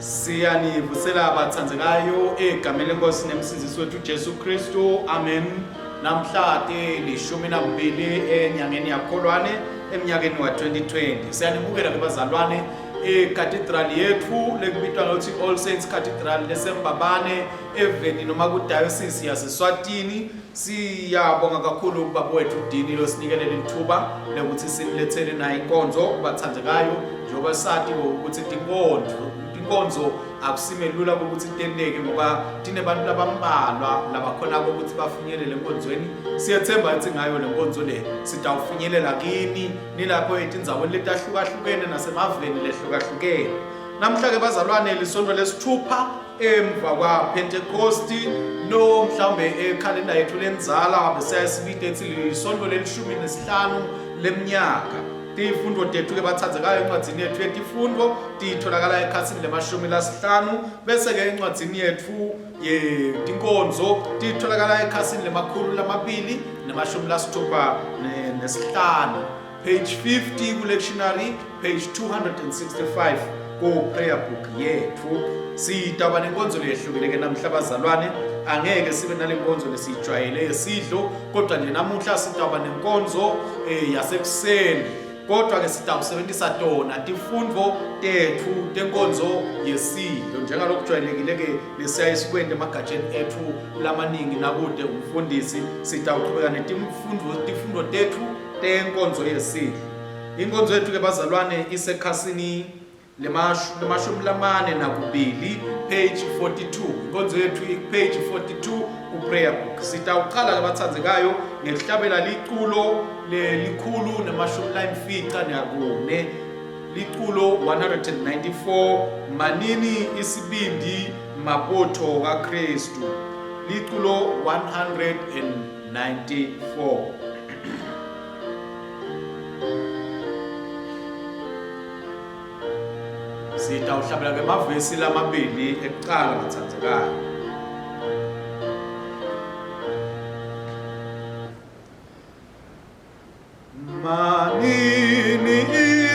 Siyanivusela batsandzekayo egameni lenkosi nemsindzisi wethu Jesu Kristu. Amen. Namhla te lishumi nakubili enyangeni yakholwane eminyakeni wa-2020. Siyanimukela ke bazalwane ecathedral yethu lekubitwa ngokuthi All Saints Cathedral lesembabane eveni noma kudiocese yaseSwatini. Siyabonga kakhulu kubaba wethu Dini losinikele lithuba lokuthi simlethele naye inkonzo kubathandekayo njengoba sati ukuthi tinkonzo tinkonzo akusimelula ukuthi tenteke ngoba tinebantu labambalwa labakhona ukuthi bafinyelele enkonzweni. Siyethemba ukuthi ngayo le nkonzo le sitawufinyelela kini nilapho etindzaweni letahlukahlukene nasemaveni lehlukahlukene. Namhla ke bazalwane lisonto lesithupha emva kwaPhentekosti no mhlawumbe ekhalenda yethu lenzala besiyaye sibite ethi lisonto lelishumi nesihlanu leminyaka. Tifundo tethu-ke bathandzekayo encwadzini yethu yetifundo titholakala ekhasini lemashumi lasihlanu bese-ke encwadzini yethu yetinkonzo titholakala ekhasini lemakhulu lamabili nemashumi lasithupha nesihlanu. Page 50 ku-lectionary, page 265 ku-prayer book yethu. Sitaba nenkonzo leyehlukile ke namhla bazalwane, angeke sibe nale nkonzo lesiyijwayele yesidlo, kodwa nje namuhla sitaba nenkonzo eh, yasekuseni. Kodwa ke sitawusebenzisa tona tifundvo tethu tenkonzo yesidlo njengalokujwayelekile ke lesiyaye sikwente emagatsheni ethu lamaningi nakude umfundisi sitawuqhubeka netimfundvo tifundvo tethu tenkonzo yesidlo. Inkonzo yethu ke bazalwane isekhasini lemashumi lamane nakubili page 42. Inkonzo yethu page 42 ku-prayer book. Sitawuqala ke bathandzekayo ngekuhlabela liculo lelikhulu nemashumi layimfica nakune liculo 194 manini isibindi mabutho kaKristu liculo 194. Sitawuhlabela ngemavesi lamabili ekucala bathandzekayo. Manini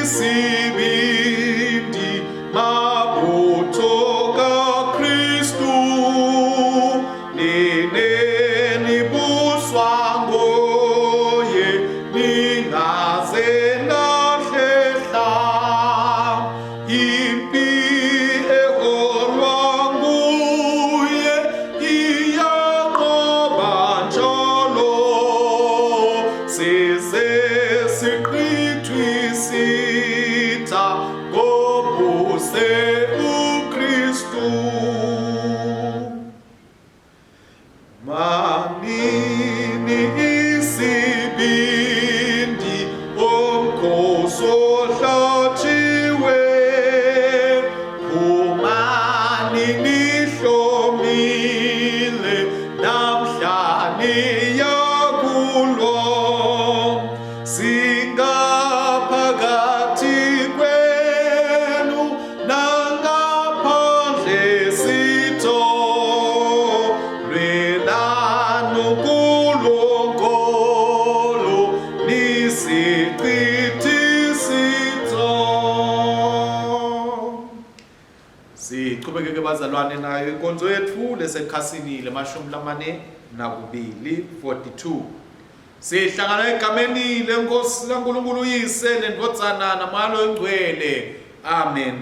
isibindi mabutho kaKristu nine nibuswa nguye ningaze nahlehla impi eholwa nguye iyanqoba njalo size siqithwe isitha ngobuse uKristu. Manini isibindi omkhosi ohlatshiwe phumani nihlomile namhla niyakulwa singaphakathi kwenu nangaphandle sitho lwelanu kulonkolo nisichithi sitho. Siqhubekeke bazalwane nayo inkonzo yethu lesekhasini lemashumi lamane nakubili 42. Sihlangana egameni leNkosi kaNkulunkulu uYise neNdvodzana naMoya loyiNgcwele. Amen.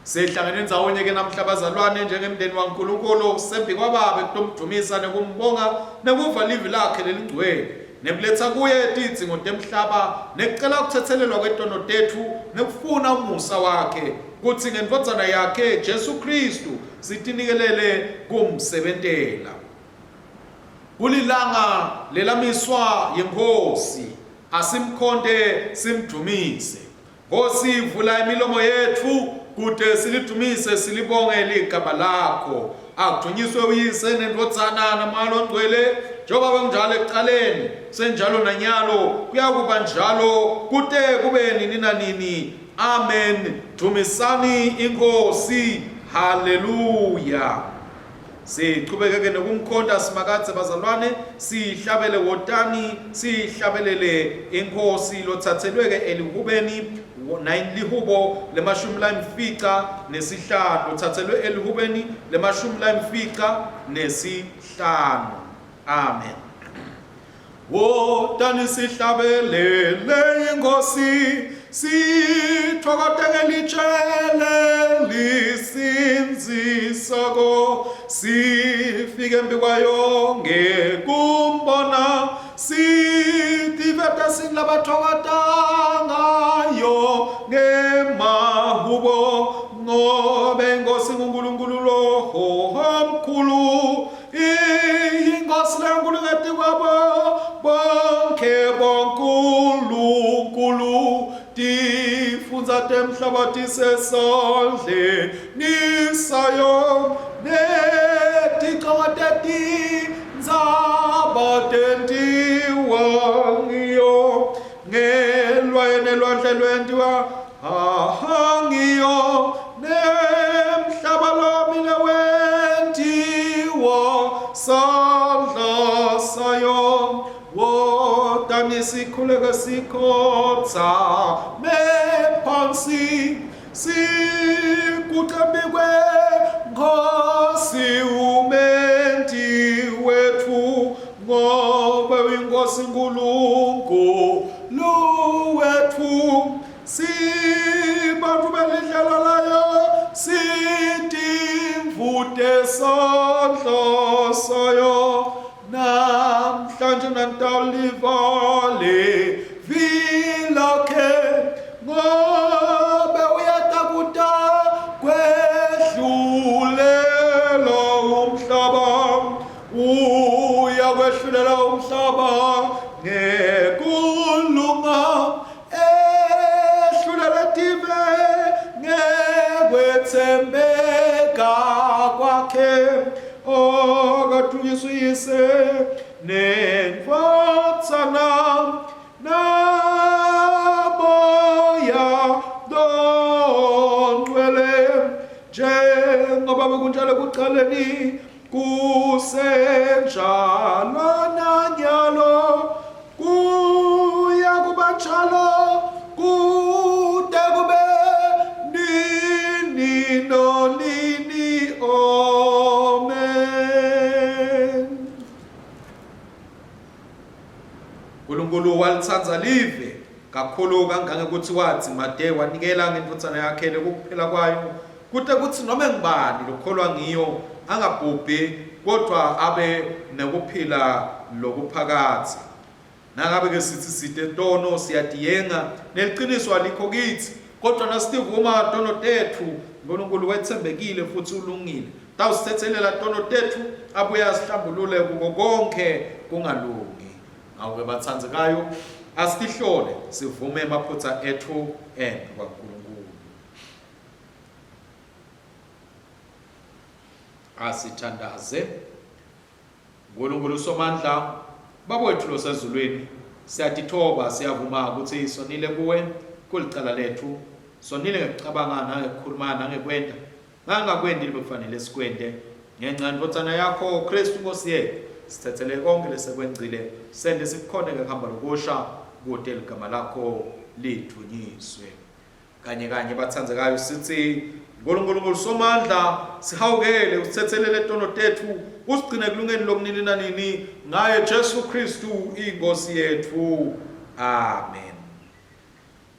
Sihlangene ndzawonye ke namhla bazalwane njengemndeni waNkulunkulu sembi kwababe kutomdumisa nekumbonga nekuva livi lakhe lelingcwele nekuletha kuye tidzingo temhlaba nekucela kuthethelelwa kwetono tetfu nekufuna umusa wakhe kutsi ngendvodzana yakhe Jesu Khristu sitinikelele kumsebentela. Kulilanga lelamiswa yiNkhosi, asimkhonte simdvumise. Nkosi, vula imilomo yetfu kute silidumise silibonge ligama lakho. Akudunyiswe uYise neNdvodzana naMoya loNgcwele, njengoba bekunjalo ekucaleni, senjalo nanyalo, kuyakuba njalo kute kube nini nanini. Amen. Dumisani iNkhosi. Haleluya. Sichubekeke nekumkhonta Simakadze bazalwane, sihlabele wotani, sihlabelele iNkhosi lothathelweke elihubeni. 9 lihubo lemashumi layimfica nesihlanu uthathelwe elihubeni lemashumi layimfica nesihlanu. Amen. Wotani sihlabelele inkosi sithokote ngelitshele lisindzisako sifike embikwayo ngekumbona sitivete singulabatfokota ngayo ngemahubo ngobe inkosi nguNkulunkulu loho omkhulu iyinkosi lenkulu ngetikwabo bonkhe bonkulunkulu tifundza temhlaba tisesandleni sayo neticongo tetintsaba tentiwa ngiyo ngelwaye nelwandle lwentiwa Ahangiyo nemhlaba lomile wentiwa sandla sayo wotani sikhuleke sikhotsa mephansi sikucembikwe Nkosi umenti wetfu ngobe uyinkosi Nkulunkulu wetfu Sibantfu belidlelo layo sitimvu tesandla sayo namhlanje nantawulivale vilakhe ngobe uyatakuta kwehlulela umhlaba uyakwehlulela umhlaba ngekulunga Ehlulela tive ngekwethembeka kwakhe akadunyiswe uyise nendvodzana namoya longcwele njengoba bekunjalo ekucaleni Kusenjalo nanyalo kuya kuba njalo kude kube nini nonini. Amen. Nkulunkulu walitsandza live kakhulu kangangekutsi watsi mate wanikela ngendvodzana yakhe lekukuphela kwayo Kute kutsi nome ngubani lokholwa ngiyo angabhubhi kodvwa abe nekuphila lokuphakadze. Nangabe-ke sitsi site tono, siyatiyenga, neliciniso alikho kitsi. Kodvwa nasitivuma tono tetfu, Nkulunkulu wetsembekile futsi ulungile, utawusitsetselela tono tetfu abuye asihlambulule kuko konkhe kungalungi. Ngako-ke batsandzekayo, asitihlole sivume emaphutsa etfu embikwaNkulunkulu. Asithandaze. Nkulunkulu Somandla, Baba wethu losezulwini, siyatithoba siyavuma ukuthi sonile kuwe kulicala lethu. Sonile ngekucabanga nangekukhuluma nangekwenta. Ngangakwendi lebekufanele sikwente. Ngenxa yendvodzana yakho Kristu Nkosi yethu, sithethele konke lesekwengcile, sente sikukhone ngekuhamba lokusha kute ligama lakho lidvunyiswe. Kanye kanye batsandzekayo sitsi Nkulunkulu Somandla sihawukele usithethelele tono tetfu usigcine ekulungeni lokunini nanini ngaye Jesu Kristu inkosi yetfu. Amen.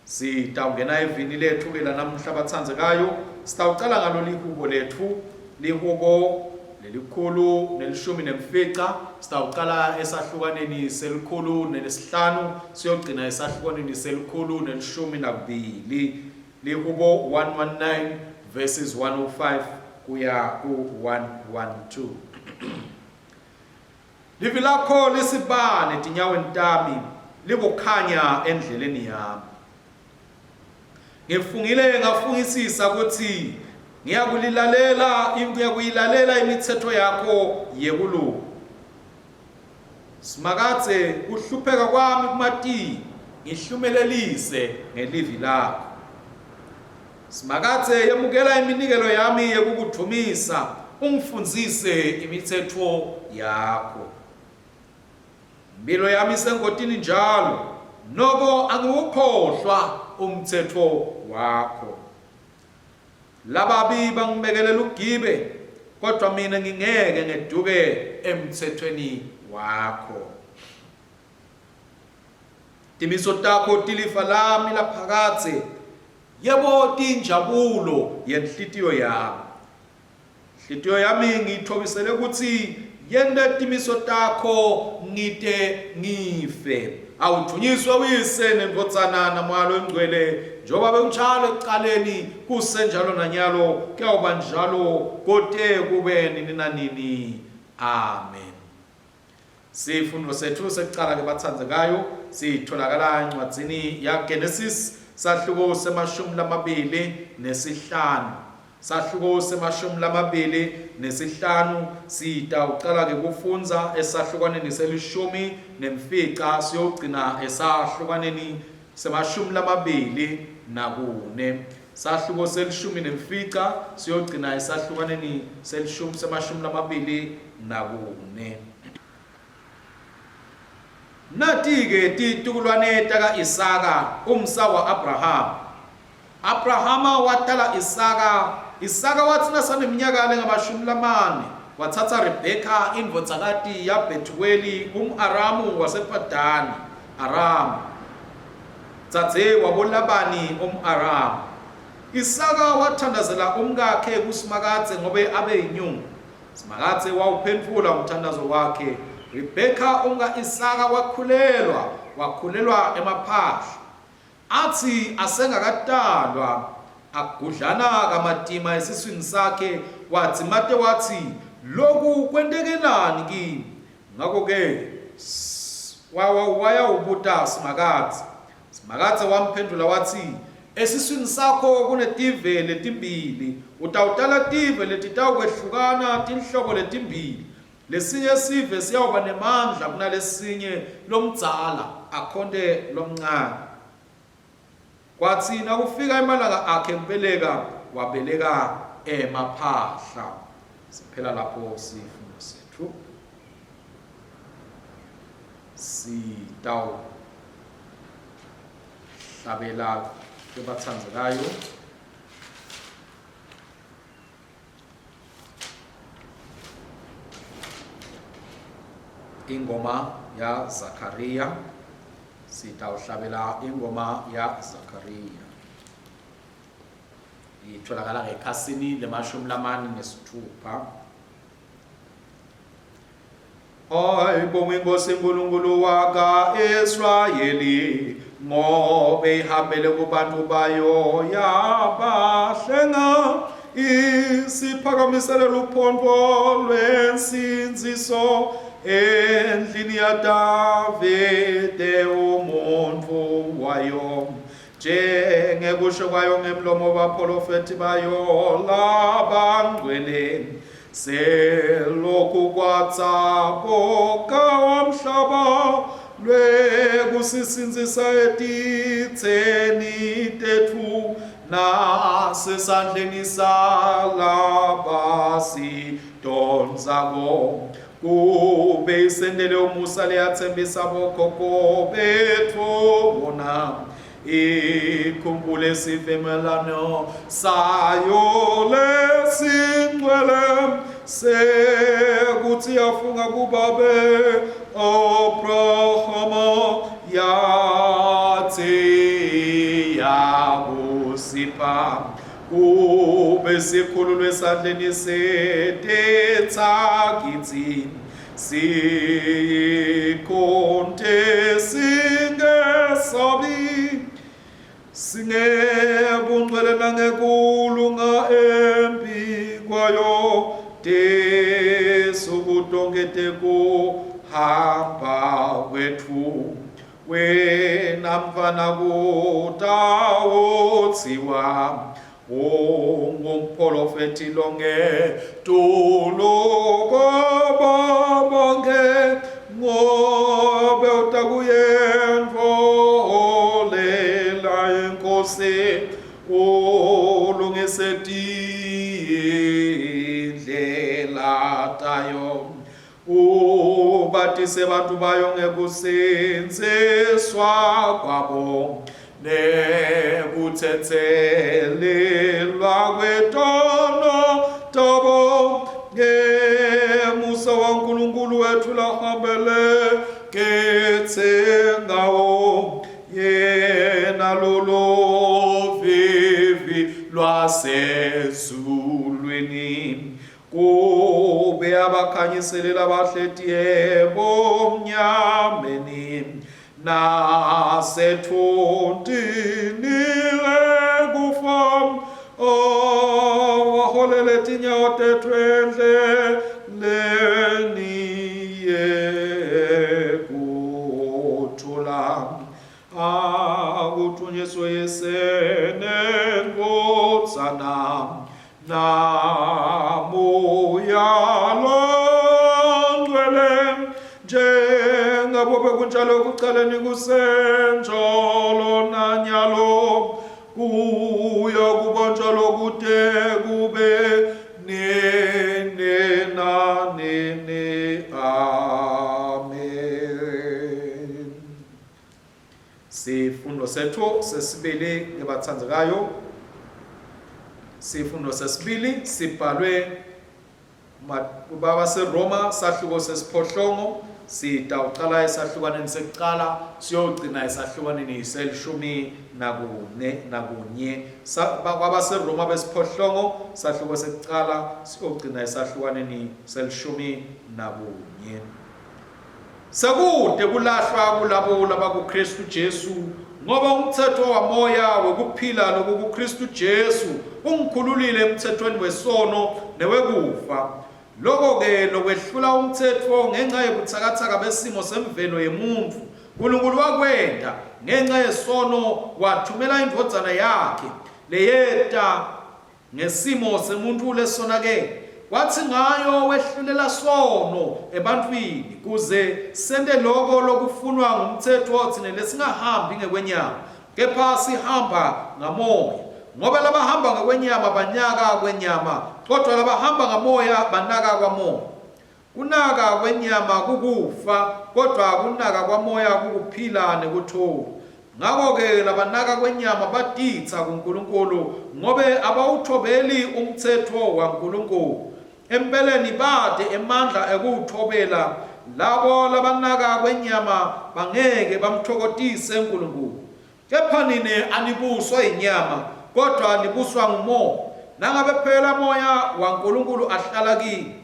Sitawungena evini letfu ke lanamuhla batsandzekayo sitawucala ngalo lihubo letfu lihubo lelikhulu nelishumi nemfica sitawucala esahlukaneni selikhulu nelesihlanu siyogcina esahlukaneni selikhulu nelishumi nakubili lihubo 119 verses 105 kuya ku-112 Livi lakho lisibane etinyaweni tami likukhanya endleleni yami Ngifungile ngafungisisa kutsi ngiyakulilalela ngiyakuyilalela imitsetfo yakho yekulunga. Simakadze, kuhlupheka kwami kumatima, ngihlumelelise ngelivi lakho. Simakadze, yemukela iminikelo yami yekukudvumisa, ungifundzise imitsetfo yakho. Impilo yami isengotini njalo, noko angiwukhohlwa umtsetfo wakho. Lababi bangibekele lugibe, kodvwa mine ngingeke ngeduke emtsetfweni wakho. Timiso takho tilifa lami laphakadze, yebo tiyinjabulo yenhlitiyo yami. Inhlitiyo yami ngiyitfobisele kutsi yente timiso takho ngite ngife. Awudvunyiswe uyise nendvodzana namoya longcwele njengoba bekunjalo ekucaleni kusenjalo nanyalo kuyawuba njalo kote kube nini nanini. Amen. Sifundo sethu sekucala-ke batsandzekayo sitholakala encwadzini yaGenesis sahluko semashumi 25. Sahluko semashumi 25 sitawucala-ke kufundza esahlukwaneni selishumi nemfica siyogcina esahlukwaneni semashumi 24. Sahluko selishumi nemfica siyogcina esahlukwaneni selishumi semashumi 24. Nati-ke titukulwane taka-Isaka, umsa wa-Abrahama. Abrahama watala Isaka. Isaka watsi nasaneminyaka lengamashumi lamane, watsatsa Rebheka indvodzakati yaBhethuweli um-Aramu wasePadani Aramu, dzadze waboLabani um-Aramu. Isaka wathandazela umkakhe kuSimakadze ngobe abeyinyumba. Simakadze wawuphendvula umthandazo wakhe. Rebheka umka-Isaka wakhulelwa, wakhulelwa emaphahla. Atsi asengakatalwa, agudlana kamatima esiswini sakhe, wadzimate watsi, Loku kwentekelani kimi? Ngako-ke wayawubuta Simakadze. Simakadze wamphendvula watsi, Esiswini sakho kunetive letimbili, utawutala tive letitawukwehlukana tinhlobo letimbili. Lesinye sive siyawuba nemandla kunalesinye, lomdzala akhonte lomncane. Kwatsi nakufika emalanga akhe ekubeleka, wabeleka emaphahla. Siphela lapho sifundo setfu. Sitawuhlabela kebatsandzekayo. Ingoma ya Zakariya. Sitawuhlabela ingoma ya Zakariya. Itholakala ngekhasini lemashumi 46. Ayibongwe iNkosi uNkulunkulu waka-Israyeli, ngobe ihambele kubantu bayo yabahlenga, isiphakamisele luphondvo lwensindziso endlini yaDavide umuntfu wayo. Njengekusho kwayo ngemlomo wabapholofethi bayo labangcwele, selokhu kwatsaboka umhlaba lwekusisindzisa etitseni tetfu nasesandleni salabasidonsako kube isendele umusa leyathembisa bokhokho betfu bona ikhumbule sivumelwano sayo lesingcwele sekuthi yafunga kubabe Abrahama yathi yakusipha kube sikhululwe esandleni setitsa kitsi siyikhonte singesabi singebungcwele nangekulunga embi kwayo tinsuku tonkhe tekuhamba kwetfu. Wena mfana kutawutsiwa ungumprofethi longetulu kwabo bonkhe ngobe utakuyendvolela iNkhosi ulungise tindlela tayo. Ubatise bantu bayo ngekusindziswa kwabo. Nekutsetselelwa kwetono tabo ngemusa waNkulunkulu wethu lahambele kethe ngawo yena lolo vivi lwasezulwini kube abakhanyisele labahleti ebomnyameni nasethuntini lekufa owaholele tinyawo tethu endleleni yekuthula. Akuthunyiswe Yise neNdvodzana naMoya loNgcwele, njengabo bekunjalo ekucaleni kusenjalo nanyalo kuya kuba njalo kude kube nini nanini. Amen. Sifundo sethu sesibili ngebathandekayo. Sifundo sesibili sibhalwe kubabaseRoma sahluko sesiphohlongo sitawucala esahlukwaneni sekucala siyogcina esahlukwaneni selishumi nakune nakunye. KwabaseRoma besiphohlongo sahluko sekucala siyogcina esahlukwaneni selishumi nakunye. Sekute kulahlwa kulabo labakuKristu Jesu, ngoba umtsetfo waMoya wekuphila lokukuKristu Jesu ungikhululile emtsetfweni wesono newekufa. Loko-ke lokwehlula umtsetfo ngenca yebutsakatsaka besimo semvelo yemuntfu, Nkulunkulu wakwenta ngenca yesono wathumela iNdvodzana yakhe leyeta Ngesimo semuntfu lesonakele, kwatsi ngayo wehlulela sono ebantfwini, kuze sente loko lokufunwa ngumtsetfo tsine lesingahambi ngekwenyama, kepha sihamba ngaMoya. Ngobe labahamba ngekwenyama banyaka kwenyama, kodvwa labahamba ngaMoya banaka kwaMoya. Kunaka kwenyama kukufa, kodvwa kunaka kwaMoya kukuphila nekuthula. Ngako-ke labanaka kwenyama batitsa kuNkulunkulu, ngobe abawutfobeli umtsetfo waNkulunkulu. Empeleni bate emandla ekuwutfobela. Labo labanaka kwenyama bangeke bamtfokotise Nkulunkulu. Kepha nine anibuswa yinyama, kodvwa nibuswa nguMoya, nangabe phela Moya waNkulunkulu ahlala kini.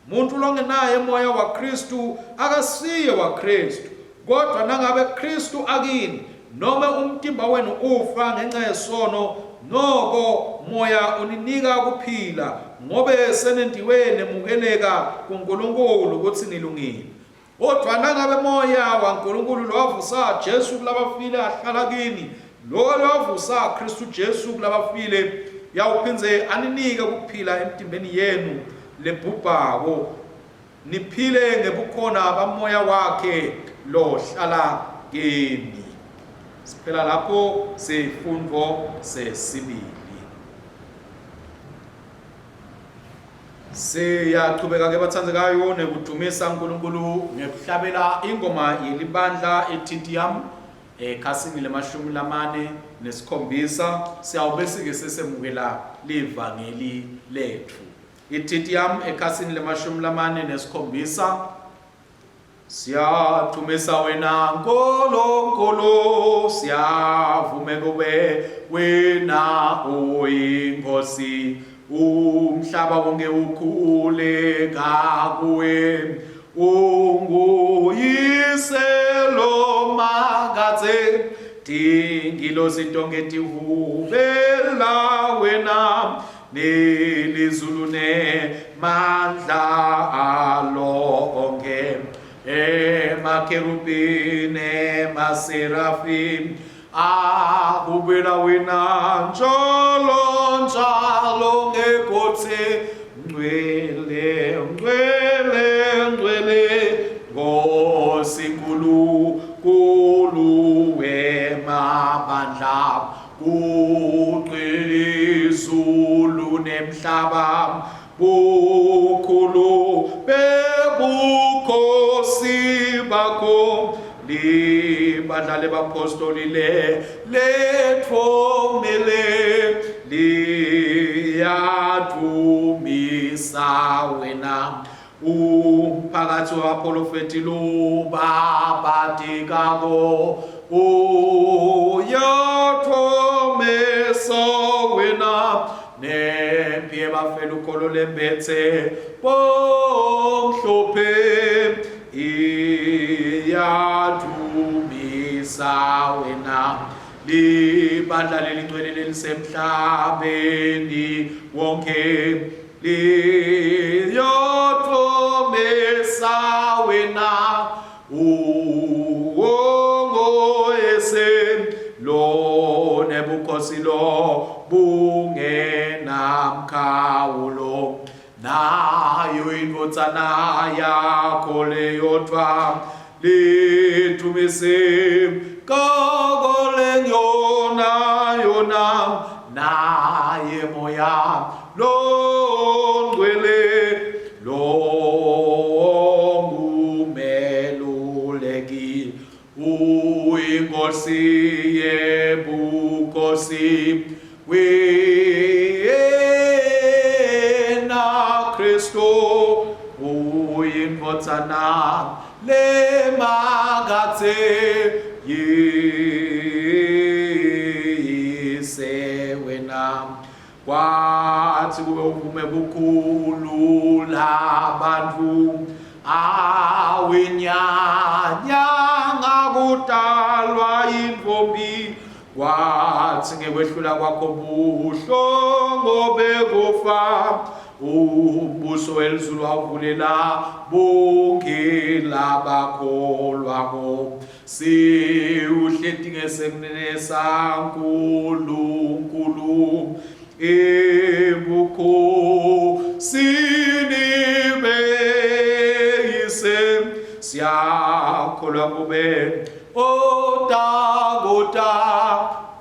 Muntfu longenaye Moya waKhristu akasiye waKhristu. Kodvwa nangabe Khristu akini, nome umtimba wenu ufa ngenca yesono, noko Moya uninika kuphila, ngobe senentiwe nemukeleka kuNkulunkulu kutsi nilungile. Kodvwa nangabe Moya waNkulunkulu lowavusa Jesu kulabafile ahlala kini, lowo lowavusa Khristu Jesu kulabafile uyawuphindze aninike kuphila emtimbeni yenu lebhubhako, niphile ngebukhona baMoya wakhe lohlala kini. Siphela lapho sifundvo sesibili. Siyachubeka ke bathandekayo nekudumisa uNkulunkulu ngekuhlabela ingoma yelibandla ethinti yam ekhasini lemashumi lamane nesikhombisa. Siyawube sike sesemukela livangeli letfu. Ithinti yam ekhasini lemashumi lamane nesikhombisa. Siyadumisa wena Nkulunkulu, siyavume kuwe wena uyinkosi, umhlaba wonke ukhuleka kuwe, unguyise lomakadze, tingilosi tonke tihubela wena, Nelizulu nemandla alo onke, emakerubhi nemaserafi, ahubela wena njalo njalo ngekutsi ngcwele, ngcwele, ngcwele, Nkosi Nkulunkulu wemabandla. Kugcwele nemhlaba bukhulu bebukhosi bakho. Libandla lebapostoli le letfomele liyadvumisa wena. Umphakathi wabaprofethi lubabatikako uyathomesa wena nempi ebafela ukholo lembethe bomhlophe iyadumisa wena. Libandla lelingcwele lelisemhlabeni wonke liyothomesa wena uwongoyese lo nebukhosi lo bungenamkhawulo nayo indvodzana yakho leyodvwa lithumise koko lengiyona yona naye moya longcwele longumeluleki uyinkosi yebukhosi wena Kristu uyindvodzana lemakathe yise wena. Kwathi kube uvume kukhulula abantu awinyanya ngakudalwa intombi kwathi ngekwehlula kwakho buhlongo bekufa umbuso welizulu wavulela bonke labakholwako siwuhleti ngesekunene saNkulunkulu ebukhosini beyise siyakholwa kube otakota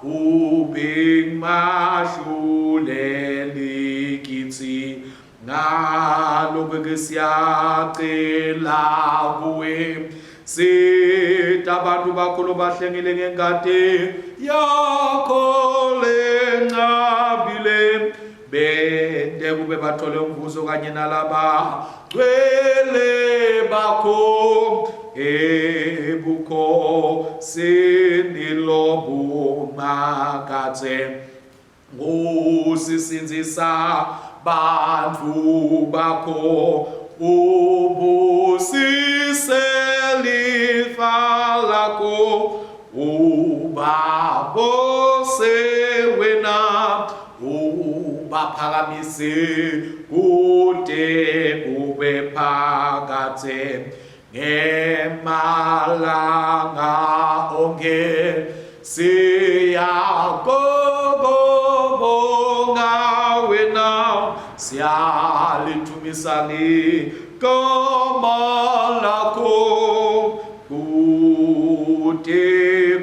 ubengmahluleli kithi ngalokho-ke siyacela kuwe sita abantu bakho lobahlengile ngengati yakho lencabile bende kube bathole umvuzo kanye nalaba gcwele bakho ebukhosini lobumakathe Ngusisindzisa bantfu bakho ubusise lifa lakho ubabose wena ubaphakamise kude kube phakathe ngemalanga onke siyakubonga wena siyalithumisa ligama lakho kude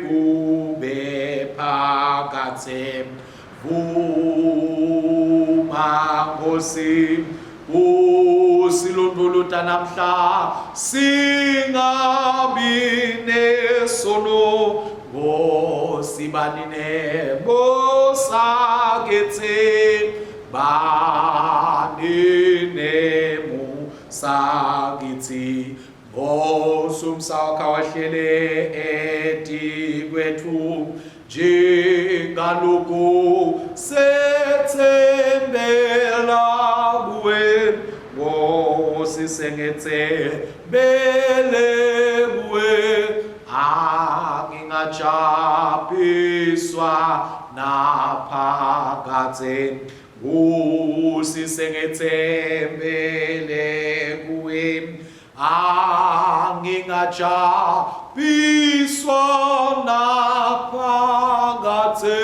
kube phakathe. Vuma Nkosi usilondolota namhla singabi nesono Nkosi banine bosakethe banine musakithi Nkosi umsa wakho awahlele etikwethu njengaloku sethembela kuwe Nkosi sengethembele kuwe angingajabhiswa naphakathe Nkosi sengethembele kuwe angingajabhiswa naphakathe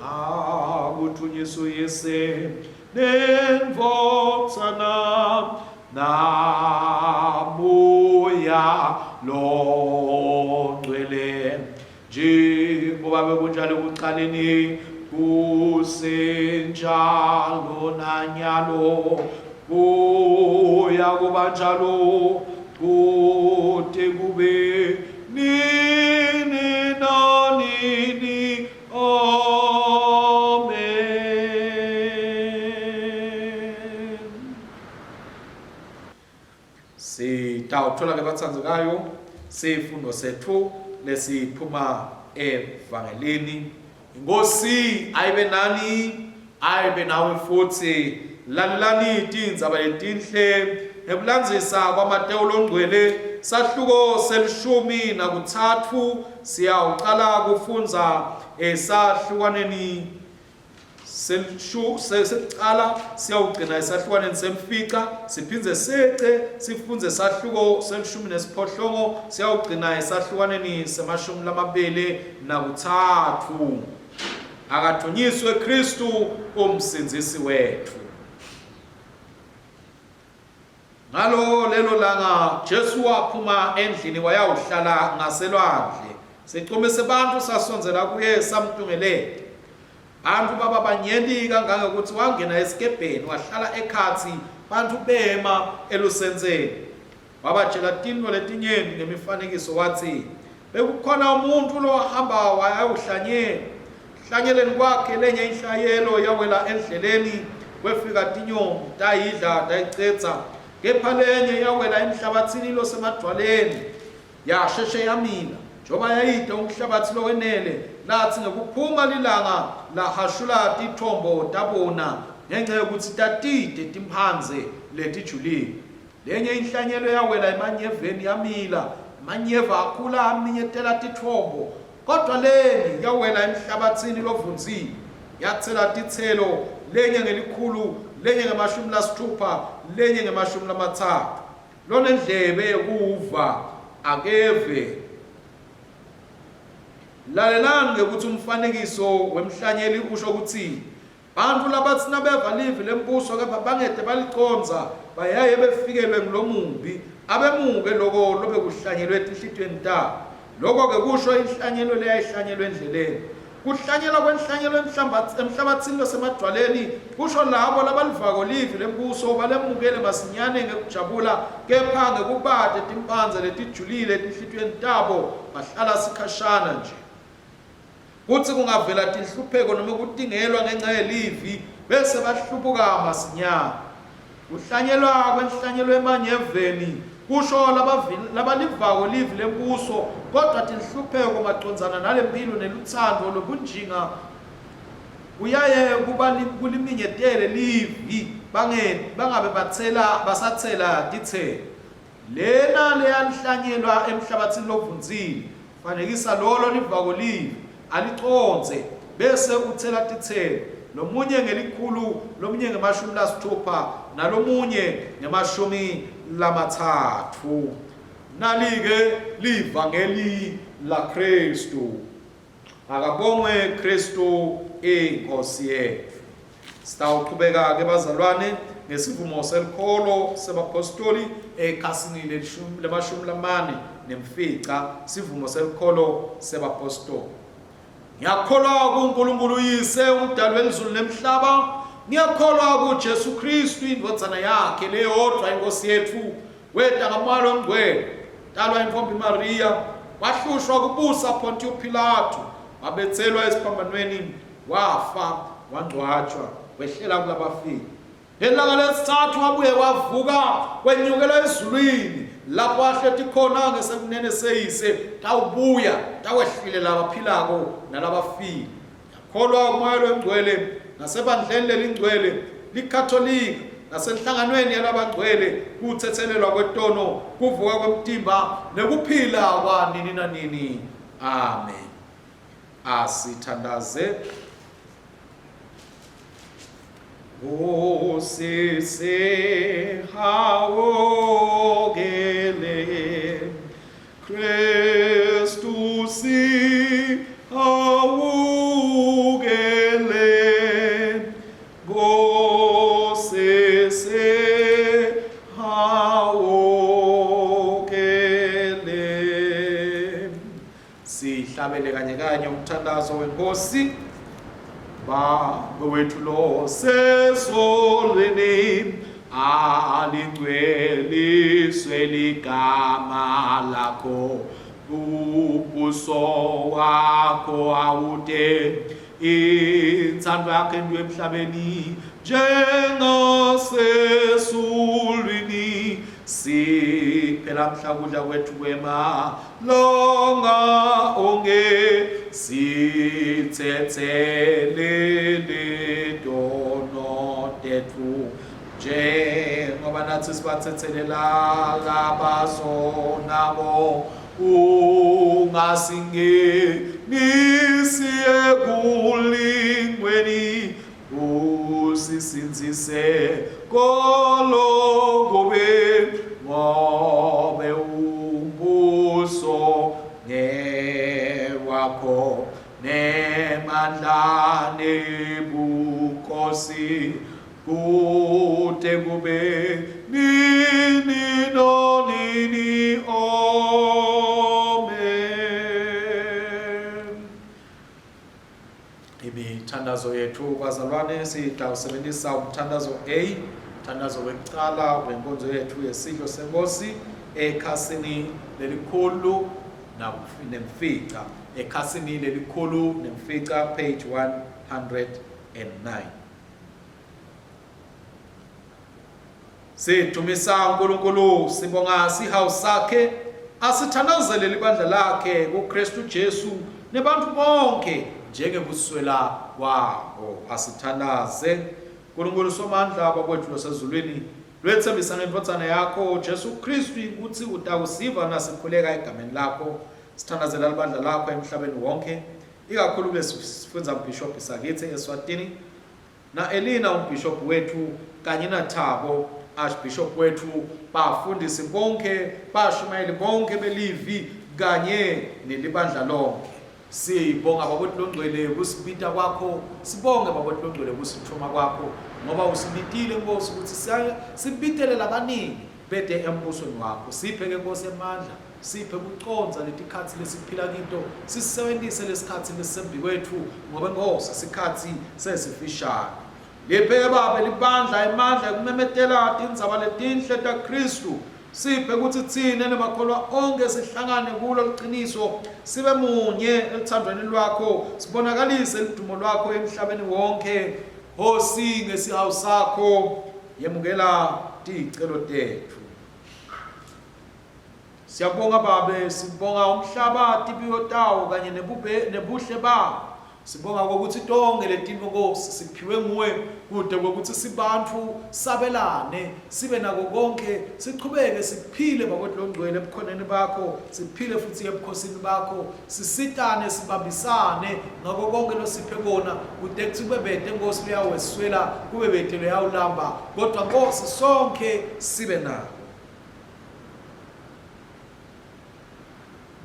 akuthunyiswe uyise nendvodzana namoya longcwele njengoba bekunjalo ekuqaleni kusenjalo nanyalo kuya kuba njalo kude kube nini. Sitawuthola ke batsandzekayo sifundo sethu lesiphuma evangelini. Inkosi ayibe nani, ayibe nawe futhi. Lalelani tindzaba letinhle ngekulandzisa kwaMatewu longcwele sahluko selishumi nakutsatfu siyawucala kufundza esahlukwaneni Sekucala siyawugcina esahlukwaneni semfica, siphindze sece sifundze sahluko selishumi nesiphohlongo siyawugcina esahlukwaneni semashumi lamabili nakutsatfu. Akadunyiswe Khristu umsindzisi wetfu. Ngalo lelo langa Jesu waphuma endlini wayawuhlala ngaselwandle. Sicumbi sebantfu sasondzela kuye samtungeleta. Bantfu baba banyenti kangangekutsi wangena esikebheni wahlala ekhatsi, bantfu bema elusentseni. Wabatjela tintfo letinyenti ngemifanekiso watsi, Bekukhona umuntfu lowahamba wayawuhlanyela. Hlanyeleni kwakhe lenye inhlayelo yawela endleleni, kwefika tinyoni tayidla tayicedza. Kepha lenye yawela emhlabatsini losemadvwaleni, yasheshe yamila, njengoba yayide umhlabatsi lowenele. Latsi ngekuphuma lilanga lahashula titfombo tabuna, ngenca yekutsi tatite timphandze letijulile. Lenye inhlanyelo yawela emanyeveni yamila, emanyeva akhula aminyetela titfombo. Kodvwa lenye yawela emhlabatsini lovundzile, yatsela titselo, lenye ngelikhulu, lenye ngemashumi lasitfupha, lenye ngemashumi lamatsatfu. Lonendlebe yekuva, akeve. Lalelani ngekutsi umfanekiso wemhlanyeli usho kutsini. Bantfu labatsi nabeva livi lembuso kepha bangete balicondza, bayaye befikelwe ngulomubi, abemuke loko lobekuhlanyelwe etinhlitiyweni tabo. Loko-ke kusho inhlanyelo leyayihlanyelwe endleleni. Kuhlanyelwa kwenhlanyelo emhlabatsini losemadvwaleni kusho labo labalivako livi lembuso balemukele masinyane ngekujabula, kepha ngekubate timphandze letijulile etinhlitiyweni tabo bahlala sikhashana nje. Kutsi kungavela tinhlupheko noma kutingelwa ngenca yelivi, bese bahlubuka masinyane. Kuhlanyelwa kwenhlanyelo emanyeveni kusho labalivako livi lembuso, kodvwa tinhlupheko macondzana nalemphilo nelutsandvo lobunjinga kuyaye kuliminyetele livi bangabe batsela basatsela titselo. Lena leyanhlanyelwa emhlabatsini lovundzile, fanekisa lolo livako livi, alicondze, bese utsela titselo, lomunye ngelikhulu, lomunye ngemashumi lasitfupha, nalomunye ngemashumi lamatsatfu. Nali-ke livangeli laKhristu. Akabongwe Kristu iNkosi yetfu. Sitawuqhubeka ke bazalwane ngesivumo selikholo sebapostoli ekhasini lelishumi lemashumi lamane nemfica sivumo selikholo sebapostoli. Ngiyakholwa kuNkulunkulu uYise umdali welizulu nemhlaba. Ngiyakholwa kuJesu Kristu indvodzana yakhe leyodvwa iNkosi yetfu Weta ngaMoya loNgcwele, talwa intfombi Mariya, wahlushwa kubusa Pontiyo Pilatu, wabetselwa esiphambanweni, wafa, wangcwatjwa, wehlela kulabafile. Ngelanga lesitsatfu wabuye wavuka, wenyukela ezulwini, lapho ahleti khona ngesekunene seyise, tawubuya tawehlile labaphilako nalabafile. Kholwa uMoya loNgcwele nasebandleni lelingcwele liKhatolika nasenhlanganweni yalabangcwele kutsetselelwa kwetono, kuvuka kwemtimba nekuphila kwanini nanini. Amen. Asithandaze. Nkosi sihawukele, Kristu sihawukele, Nkosi sihawukele. Sihlabele kanye kanye umthandazo wenkosi. Babe wethu losezulwini, alingcweliswe ligama lakho, umbuso wakho awute, intsandvo yakho entiwe emhlabeni njengasezulwini. lamhla kudla kwethu kwemalanga onke sitsetselele tono tetfu njengoba nathi sibathethelela labazonabo ungasingenisi ekulingweni usisindzise kolokubi ngobe umbuso ngewakho nemandla nebukhosi kute kube nini nonini. Amen. Imithandazo yethu bazalwane sitawusebenzisa umthandazo A, umthandazo wekucala wenkonzo yethu yesidlo senkosi ekhasini lelikhulu nemfica, ekhasini lelikhulu nemfica, page 109. Sidumisa uNkulunkulu, sibonga sihawu sakhe, asithandazele libandla lakhe kuKristu Jesu nebantu bonke njengekuswela kwabo. Asithandaze. Nkulunkulu Somandla, Bakwethu losezulwini, lwethembisa ngendvodzana yakho Jesu Kristu ukuthi utakusiva nasikhuleka egameni lakho. Sithandazela libandla lakho emhlabeni wonke, ikakhulu kulesifundza mbhishobhi sakitsi eSwatini, Na-Elina umbhishobhi wetfu kanye naThabo, archbishop wetfu, bafundisi bonkhe, bashumayeli bonkhe beLivi kanye nelibandla lonkhe. Sibonga Baboti Longcwele kusibita kwakho, sibonge Baboti Longcwele kusitfuma kwakho, ngoba usibitile Nkhosi kutsi sibitele labaningi bete embusweni wakho. Siphe-ke Nkhosi emandla Siphe kucondza letikhatsi lesiphila kito, sisebentise lesikhatsi lesisembikwetfu, ngobe Nkhosi, sikhatsi sesifishane. Liphe, Babe, libandla emandla ekumemetela tindzaba letinhle taKhristu. Siphe kutsi tsine nemakholwa onkhe sihlangane kulo liciniso, sibe munye elutsandvweni lwakho, sibonakalise ludumo lwakho emhlabeni wonkhe. Nkhosi, ngesihawu sakho, yemukela ticelo tetfu. Siyabonga Babe, sibonga umhlaba, tibiyo tawo kanye nebube nebuhle bawo. Sibonga kokuthi tonke letintfo Nkosi siphiwe nguwe kude kwekutsi sibantfu sabelane sibe nako konkhe sichubeke siphile Bakwethu Longcwele ebukhoneni bakho siphile futsi ebukhosini bakho sisitane sibambisane ngako konke losiphe kona kude kutsi kube bete Nkosi leyaweswela kube bete leyawulamba kodwa Nkosi sonkhe sibe nako.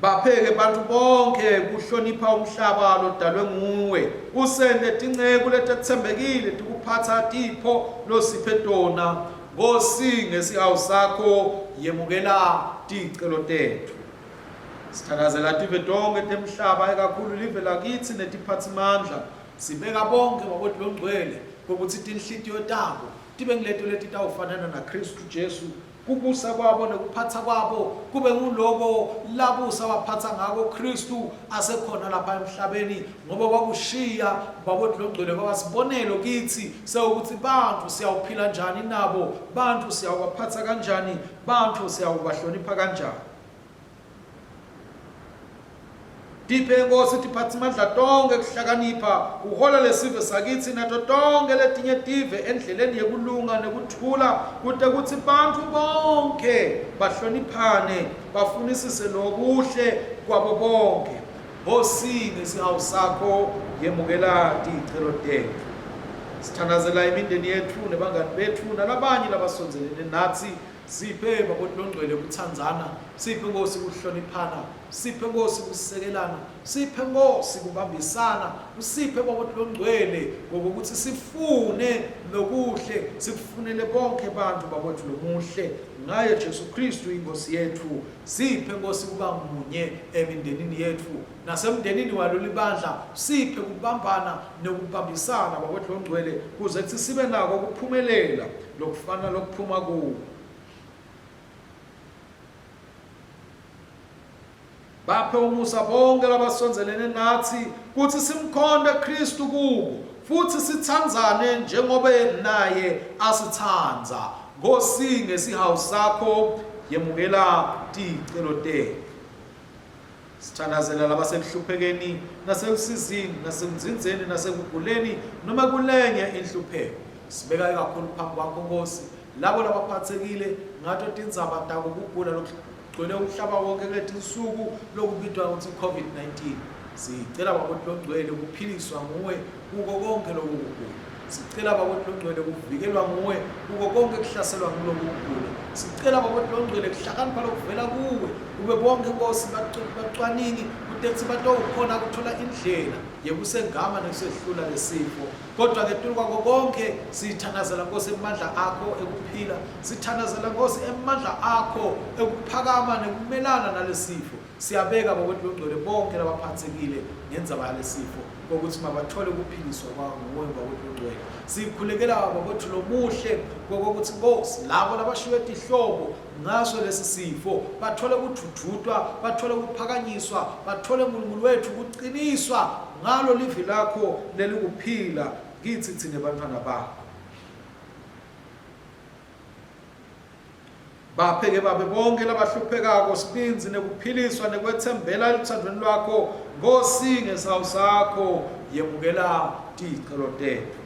Bapheke bantfu bonkhe kuhlonipha umhlaba lodalwe nguwe, usente tinceku letetsembekile tikuphatsa tipho losiphe tona. Nkhosi, ngesihawu sakho yemukela ticelo tetfu. Sithandazela tive tonkhe temhlaba, ikakhulu live lakitsi netiphatsimandla. Sibeka bonkhe Bakwethu Longcwele kwekutsi tinhlitiyo tabo tibe nguleto letitawufanana naKhristu Jesu, kubusa kwabo nekuphatsa kwabo kube nguloko labusa waphatsa ngako Khristu asekhona lapha emhlabeni, ngoba wakushiya Baboti Longcwele kwaba sibonelo kitsi sewukutsi bantfu siyawuphila njani nabo, bantfu siyawubaphatsa kanjani, bantfu siyawubahlonipha kanjani. Tiphe Nkosi tiphatsimandla tonkhe kuhlakanipha, uhola lesive sakitsi nato tonkhe letinye tive endleleni yekulunga nekuthula, kute kutsi bantfu bonkhe bahloniphane, bafunisise lokuhle kwabo bonkhe. Nkosi, ngesihawu sakho yemukela ticelo tetfu. Sithandazela imindeni yetfu nebangani betfu nalabanye labasondzelene natsi. Siphe Baboti Longcwele kutsandzana, siphe Nkosi kuhloniphana, siphe Nkosi kusekelana, siphe Nkosi kubambisana, usiphe Baboti Longcwele ngokuthi sifune lokuhle, sikufunele bonke bantu bakwethu lomuhle ngaye Jesu Kristu inkosi yetfu. Siphe Nkosi kuba munye emindenini yetfu nasemndenini walo libandla, siphe kubambana nekubambisana bakwethu Longcwele kuze kutsi sibe nako kuphumelela lokufana lokuphuma kuwo. Baphe umusa bonke labasondzelene natsi kutsi simkhonte Khristu kubo futsi sitsandzane njengobe naye asitsandza. Nkhosi, ngesihawu sakho, Yemukela ticelo tetfu. Sithandazela labasekuhluphekeni naselusizini nasekunzinzeni nasekuguleni noma kulenye inhlupheko. Sibeka ikakhulu phambi kwakho Nkosi labo labaphatsekile ngato tindzaba tako kugula lokugcwele umhlaba wonke kuletinsuku lokubitwa ngekutsi i-COVID-19. Sicela Baba Longcwele kuphiliswa nguwe kuko konkhe loku kugula. Sicela Baba Longcwele kuvikelwa nguwe kuko konke kuhlaselwa nguloku kugula. Sicela Baba Longcwele kuhlakanipha lokuvela kuwe kube bonke Nkosi bacwaningi kutethi batowukhona kuthola indlela yekusengama nekusehlula lesifo. Kodwa ngetulu kwako konke sithandazela Nkosi emandla akho ekuphila. Sithandazela Nkosi emandla akho ekuphakama nekumelana nalesifo. Siyabeka Baba wethu longcwele bonke labaphatsekile ngendzaba yalesifo kokuthi mabathole ukuphiliswa kwanguwe Baba wethu longcwele. Sikhulekela Baba wethu lomuhle kokuthi Nkosi labo labashiywe tihlobo ngaso lesi sifo bathole kudvudvutwa, bathole kuphakanyiswa, bathole Nkulunkulu wethu kuqiniswa ngalo livi lakho lelikuphila kithi thina bantwana bakho. Baphe-ke babe bonke labahluphekako sibindzi nekuphiliswa nekwetsembela eluthandweni lwakho Nkosi ngesawu sakho yemukela ticelo tetfu.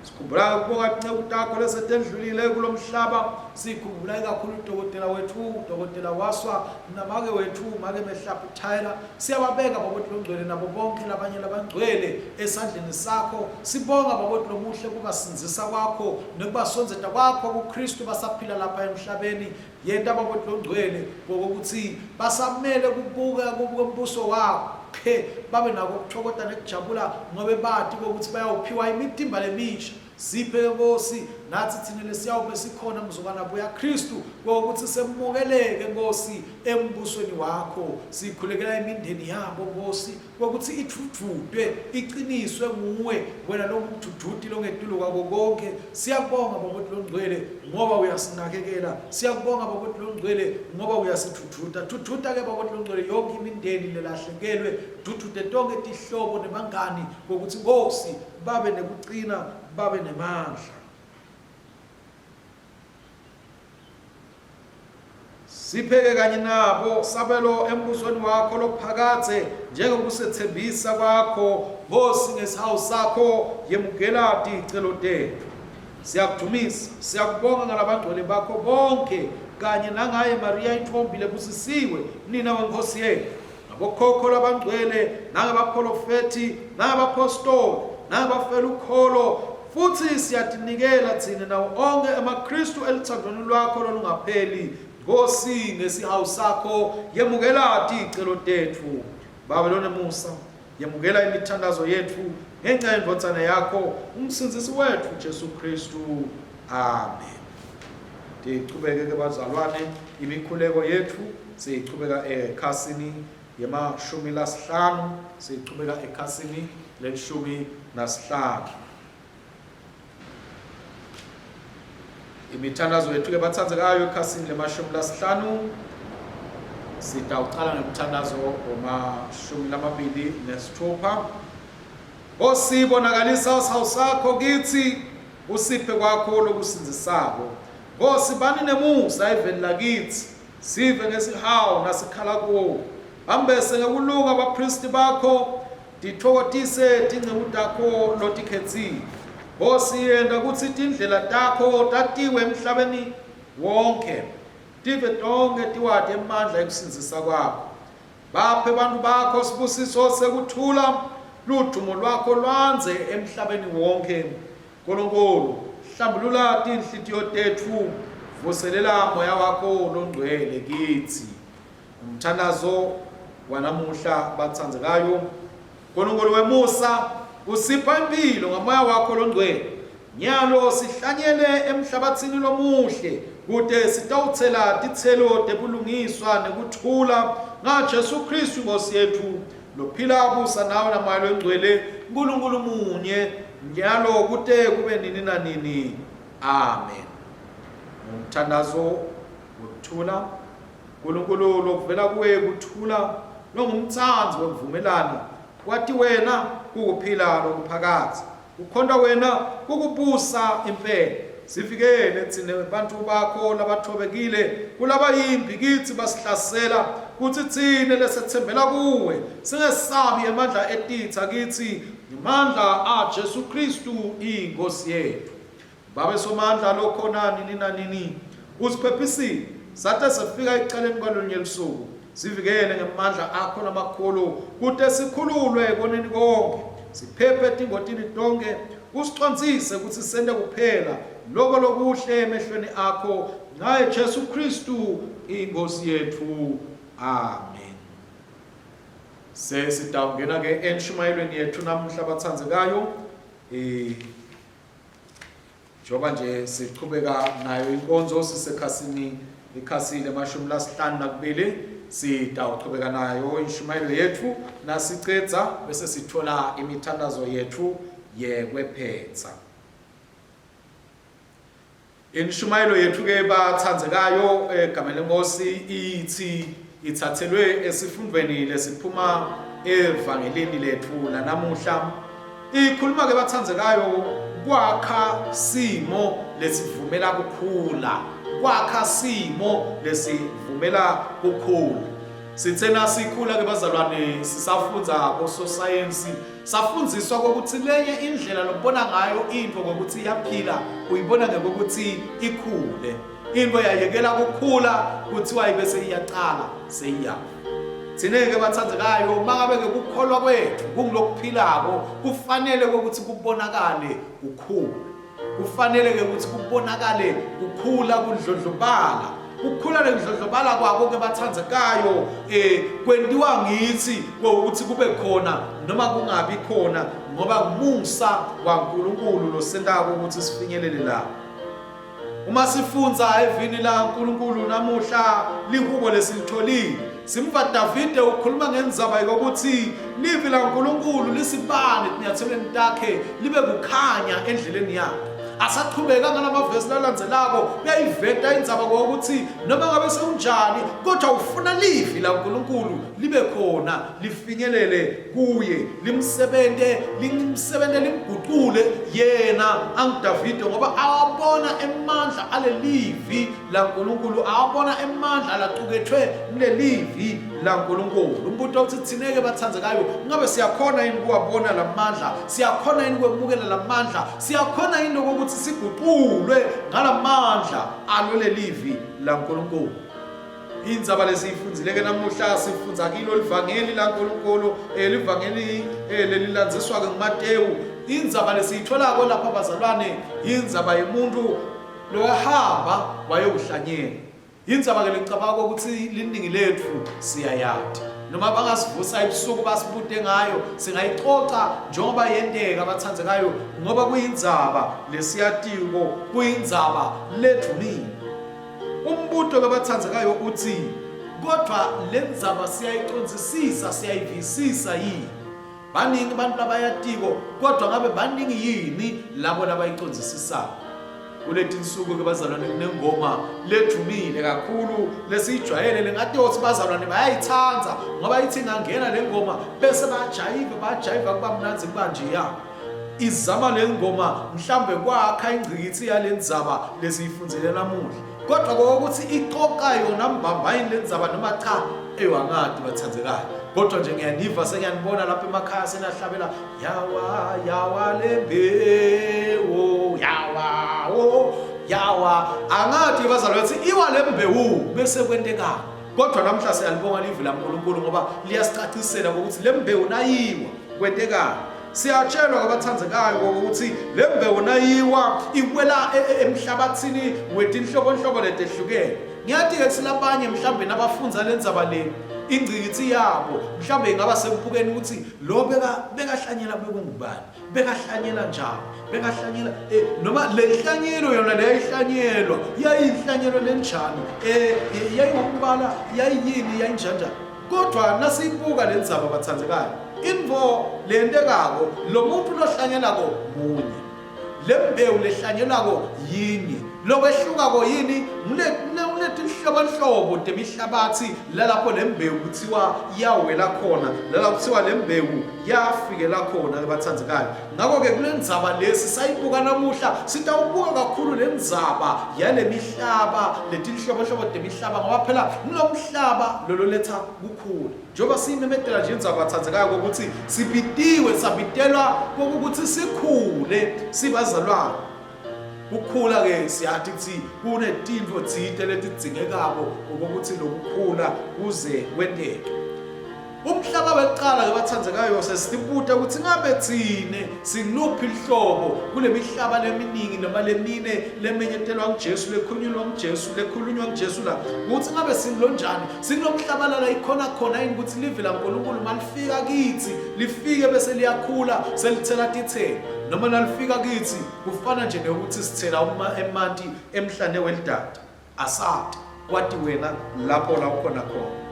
Sikhumbula ukubonga tinceku takho lesetendlulile kulo mhlaba. Sikhumbula ikakhulu udokotela wethu, udokotela Waswa, namake wethu, make Mehlaphi Tyler. Siyababeka Baboti Longcwele nabo bonke labanye labangcwele esandleni sakho. Sibonga Baboti Lomuhle kubasindzisa kwakho nekubasondzeta kwakho kuKristu basaphila lapha emhlabeni. Yenta Baboti Longcwele ngokuthi basamele kubuka kumbuso wakhe babe nako ukuthokoza nekujabula ngobe bati kokuthi bayawuphiwa imitimba lemisha. Siphe Nkosi nathi thina lesiyawube sikhona mzukwana buya Kristu kokuthi semukeleke Nkosi embusweni wakho. Sikhulekela imindeni yabo Nkosi kokuthi ithudvudwe iqiniswe nguwe wena longumduduti longetulu kwako konke. Siyakubonga Baba Longcwele ngoba uyasinakekela. Siyakubonga Baba Longcwele ngoba uyasithuthuta. Thuthuta ke Baba Longcwele yonke imindeni lelahlekelwe, dudude tonke tihlobo nebangani kokuthi Nkosi babe nekucina babe nemandla. Sipheke kanye nabo sabelo embusweni wakho lophakadze njengokusetsembisa kwakho Nkosi ngesihawu sakho yemukela ticelo tetfu. Siyakudumisa, siyakubonga ngalabangcwele bakho bonke kanye nangaye Mariya intfombi lebusisiwe nina weNkhosi yethu ngabokhokho labangcwele nangabaprofethi nangabaphostoli nangabafela ukholo futhi siyatinikela thina nawo onke amaKristu eluthandweni lwakho lolungapheli Nkosi ngesihawu sakho yemukela ticelo tetfu Baba lonemusa yemukela imithandazo yetfu ngenxa yendvodzana yakho umsindzisi wetfu Jesu Kristu amen. Tichubeke ke bazalwane imikhuleko yetfu siyichubeka ekhasini yemashumi lasihlanu siyichubeka ekhasini lelishumi nasihlanu. Imithandazo yethu ke bathandzekayo ekhasini lemashumi lasihlanu sitawucala ngemthandazo wemashumi lamabili nesithupha. Nkosi bonakalisa sihawu sakho kitsi usiphe kwakho lokusindzisako. Nkosi bani nemusa eveni lakitsi sive ngesihawu nasikhala kuwo. Bambese ngekulunga baphristi bakho Titfokotise tinceku takho lotikhetsile. Nkhosi, yenta kutsi tindlela takho tatiwe emhlabeni wonkhe, tive tonkhe tiwati emandla ekusindzisa kwakho. Baphe bantfu bakho sibusiso sekuthula, ludvumo lwakho lwandze emhlabeni wonkhe. Nkulunkulu, hlambulula tinhlitiyo tetfu, vuselela Moya wakho longcwele kitsi. Umthandazo wanamuhla batsandzekayo, Nkulunkulu wemusa usipha impilo ngamoya wakho longcwele. Nyalo sihlanyele emhlabatsini lomuhle kute sitawutsela titselo tebulungiswa nekuthula ngaJesu Kristu Nkosi yetfu lophila abusa nawe namoya longcwele Nkulunkulu munye nyalo kute kube nini nanini. Amen. Umthandazo wekuthula Nkulunkulu lokuvela kuwe kuthula longumtsandzi wekuvumelana kwati wena kukuphila lokuphakadze kukhonta wena kukubusa impela. Sivikele tsine bantfu bakho labatfobekile kulabayimbi kitsi basihlasela, kutsi tsine lesetsembela kuwe singesabi emandla etitsa kitsi ngemandla aJesu Khristu iNkhosi yetfu. Babe Somandla lokhona nini nanini, usiphephisile sate sefika ekucaleni kwalolunye lusuku. Sivikele ngemandla akho lamakhulu kute sikhululwe ekoneni konkhe, siphephe etingotini tonkhe, usicondzise kutsi sente kuphela loko lokuhle emehlweni akho, ngaye Jesu Khristu iNkhosi yetfu. Amen. Sesitawungena ke enshumayelweni yethu namuhla batsandzekayo. Eh Njengoba nje siqhubeka nayo inkonzo sisekhasini ikhasi lemashumi lasihlanu nakubili sitawuchubeka nayo inshumayelo yetfu nasicedza bese sithola imithandazo yetfu yekwephetsa. Inshumayelo yetfu ke bathandzekayo egameni lenkosi ithi ithathelwe esifundweni lesiphuma evangelini letfu lanamuhla. Ikhuluma ke bathandzekayo kwakha simo lesivumela kukhula, kwakha simo lesivumela kukhula. Sithe nasikhula ke bazalwane sisafundza bososayensi safundziswa kokuthi lenye indlela lokubona ngayo into ngokuthi iyaphila uyibona ngekokuthi ikhule. Into yayekela kukhula kuthiwa ibese iyaqala seyiyafa. Thina-ke bathandekayo uma ngabe-ke kukholwa kwethu kungulokuphilako kufanele ukuthi kubonakale kukhula. Kufanele-ke ukuthi kubonakale kukhula kudlondlobala. Kukhula nekudlondlobala kwako-ke bathandekayo eh kwentiwa ngithi ukuthi kube khona noma kungabi khona ngoba ngumusa waNkulunkulu losentako ukuthi sifinyelele lapho. Uma sifundza evini laNkulunkulu namuhla lihubo lesilitholile, simva Davide ukhuluma ngendzaba yokuthi livi laNkulunkulu lisibane etinyathelweni takhe libe kukhanya endleleni yakhe. Asachubeka ngalamavesi lalandzelako uyayiveta indzaba kokuthi noma ngabe sewunjani kodwa ufuna livi laNkulunkulu libe khona lifinyelele kuye limsebente limsebente limgucule yena anguDavide ngoba awabona emandla alelivi laNkulunkulu awabona emandla lacukethwe kulelivi laNkulunkulu. Umbuto uthi thina-ke bathandzekayo ngabe siyakhona yini kuwabona lamandla, siyakhona yini kwemukela lamandla, siyakhona yini lokuthi siguqulwe ngalamandla alolelivi laNkulunkulu. Indzaba lesiyifundzile-ke namuhla sifundza kilo livangeli laNkulunkulu, eh, livangeli eh, lelilandziswa-ke nguMatewu. Indzaba lesiyitholako lapha bazalwane yindzaba yemuntu lowahamba wayewuhlanyela. Yindzaba-ke lengicabanga ukuthi liningi letfu siyayati. Noma bangasivusa ebusuku basibute ngayo, singayicoca njengoba yenteka bathandzekayo ngoba kuyindzaba lesiyatiko, kuyindzaba ledvumile. Umbuto lobatsandzekayo utsi, Kodvwa lendzaba siyayicondzisisa, siyayivisisa yini? Baningi bantfu labayatiko, kodvwa ngabe baningi yini labo labayicondzisisako? Kuletinsuku ke bazalwane kunengoma ledvumile kakhulu lesiyijwayele lengatiwa kutsi bazalwane bayayitsandza ngoba ithi ingangena le ngoma bese bajayiva bajayiva kuba mnandzi kuba njeya. Izama le ngoma mhlambe kwakha ingcikitsi yale ndzaba lesiyifundzile namuhla. Kodwa kokuthi ixoxa yona mbamba yini le ndzaba noma cha, eyo angati bathandzekayo. Kodwa nje ngiyaniva sengiyanibona lapha emakhaya senahlabela yawa yawa lembewu yawa oh yawa angati bazalwane ukuthi iwa lembewu bese kwentekani. Kodwa namhla siyalibonga livi laNkulunkulu ngoba liyasicacisela ukuthi lembewu nayiwa kwentekani. Siyatshelwa kwabathandzekayo ukuthi le mbewu nayiwa iwela e, e, emhlabathini wetinhlobonhlobo letehlukene. Ngiyati-ke kutsi labanye mhlawumbe nabafundza le ndzaba le ingcikitsi yabo mhlawumbe ingaba sekubukeni ukuthi lo bekahlanyela bekungubani, bekahlanyela njani, bekahlanyela eh, noma le nhlanyelo yona leyayihlanyelwa yayinhlanyelo lenjani, eh, yayingumbala, yayiyini, yayinjanjani. Kodvwa nasiyibuka lendzaba batsandzekayo, intfo leyentekako, lomuntfu lohlanyelako munye. Lembewu lehlanyelwako yinye. Lokwehlukako yini? Kunetinhlobonhlobo temihlabatsi lalapho lembewu kuthiwa yawela khona, lala kuthiwa lembewu yafikela khona ke bathandzekayo. Ngakho-ke kule ndzaba lesi sayibuka namuhla sitawubuka kakhulu le ndzaba yalemihlaba, letinhlobonhlobo temihlaba ngoba phela ngulomhlaba lololetha kukhula. Njengoba siyimemetela nje indzaba bathandzekayo kokuthi sibitiwe sabitelwa kokuthi sikhule sibazalwane. Kukhula ke siyati kutsi kunetintfo tsite letidzingekako kokuthi lokukhula kuze kwenteke. Umhlaba wekucala ke bathandzekayo sesitibuta ukuthi ngabe tsine singiluphi luhlobo kulemihlaba leminingi noma lemine lemenyetelwa nguJesu lekhulunywa nguJesu lekhulunywa nguJesu la ukuthi ngabe singilonjani singilomhlaba lala ikhona khona yini ukuthi livi laNkulunkulu malifika kithi lifike bese liyakhula selithela tithelo noma nalifika kithi kufana nje nekuthi sithela uma emanti emhlane welidada Asati, kwati wena lapho la ukhona khona.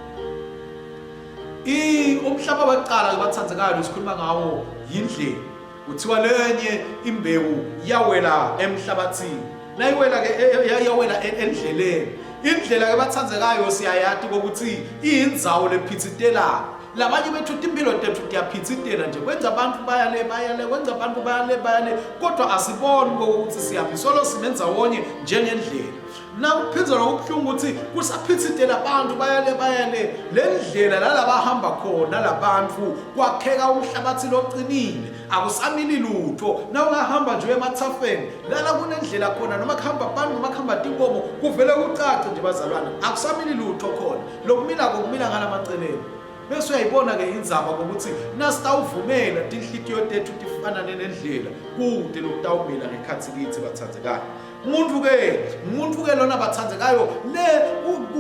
I umhlaba wekuqala ke bathandzekayo lesikhuluma ngawo yindlela. Kuthiwa lenye imbewu yawela emhlabathini. Nayiwela ke e, e, yawela e, endleleni. Indlela ke bathandzekayo siyayati ukuthi iyindzawo lephitsitelako. Labanye bethu timpilo tethu tiyaphitsitela nje kwenza abantu baya le baya le kwenza abantu baya le baya le kodwa asiboni kokuthi siyaphi solo sime ndzawonye njengendlela nakuphindze lokubuhlungu ukuthi kusaphitsitela abantu baya le baya le le ndlela lalabahamba khona labantu kwakheka umhlabathi loqinile akusamili lutho na ungahamba nje emathafeni lala kunendlela khona noma kuhamba abantu noma kuhamba tinkomo kuvele kucace nje bazalwane akusamili lutho khona Lokumilako kumila ngalamaceleni. Bese uyayibona-ke indzaba kokuthi nasitawuvumela tinhlitiyo tethu tifanane nendlela kute lokutawumila ngekhatsi kitsi bathandzekayo. Umuntu-ke, umuntu-ke lona bathandzekayo le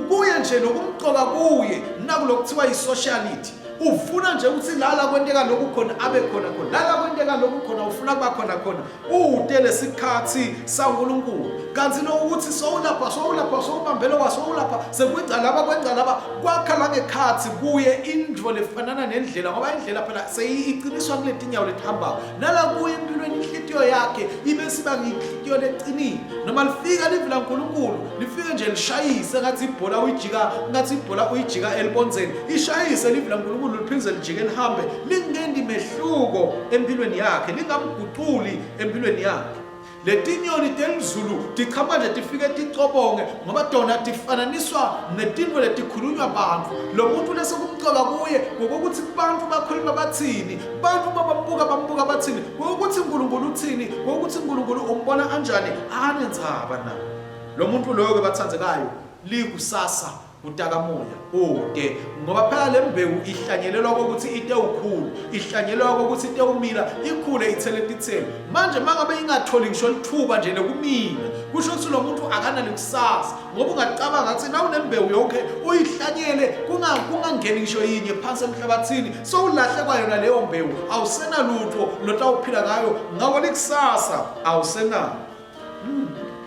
kuye nje lokumcoka kuye naku lokuthiwa yi-sociality. Ufuna nje ukuthi lala kwenteka lokhu khona abe khona khona. Lala kwenteka lokhu khona ufuna kuba khona khona. Ute lesikhatsi saNkulunkulu. Kantsi lokuthi sowulapha sowulapha sowubambele kwasowulapha sekwengca laba kwengca laba kwakha langekhatsi kuye intfo lefanana nendlela ngoba indlela phela seyiciniswa kuletinyawo letihambako. Nala kuye empilweni inhlitiyo yakhe ibe siba nginhlitiyo lecinile. Noma lifika livi laNkulunkulu lifike nje lishayise ngathi ibhola uyijika ngathi ibhola uyijika elibondzeni ishayise livi laNkulunkulu liphindze lijike lihambe lingendi mehluko empilweni yakhe lingamguculi empilweni yakhe letinyoni telizulu tichama nje tifike ticobonge ngoba tona tifananiswa netintfo letikhulunywa bantfu lo muntu lesekumcoka kuye ngokokuthi bantfu bakhuluma bathini bantfu babambuka bambuka bathini ngokuthi uNkulunkulu uthini ngokuthi uNkulunkulu umbona anjani anendzaba na Lo muntu loyo-ke bathandzekayo likusasa kutakamoya kude ngoba phela le mbewu ihlanyelelwa kokuthi itewukhula ihlanyelelwa kokuthi itewumila ikhule ithele tithelo manje mangabe ingatholi ngisho lithuba nje lekumila kusho ukuthi lo muntu akanalikusasa ngoba ungacabanga ukuthi nawunembewu yonke uyihlanyele kungangeni ngisho yinye phansi emhlabathini sowulahle kwayona leyo mbewu awusenalutho lotawuphila ngayo ngako likusasa awusenalo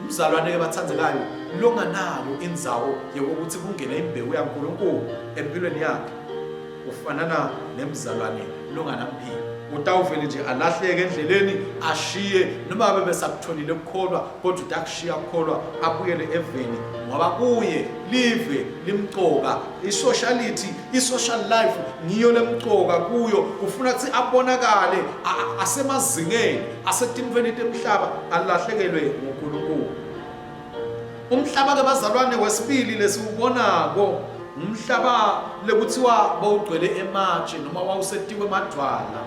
Umzalwane ke bathandzekayo longanayo indzawo yokuthi kungene imbewu yaNkulunkulu empilweni yakhe ufanana nemzalwane longanamphilo utawuvele nje alahleke endleleni ashiye noma abe besakutholile ukukholwa kodwa utakushiya ukukholwa abuyele eveni ngoba kuye live limcoka i-sociality i-social life ngiyo lemcoka kuyo ufuna ukuthi abonakale asemazingeni asetintfweni temhlaba alahlekelwe nguNkulunkulu. Umhlaba ke bazalwane wesibili lesiwubonako ngumhlaba lekuthiwa bowugcwele ematshe noma wawusetikwe emadvwala.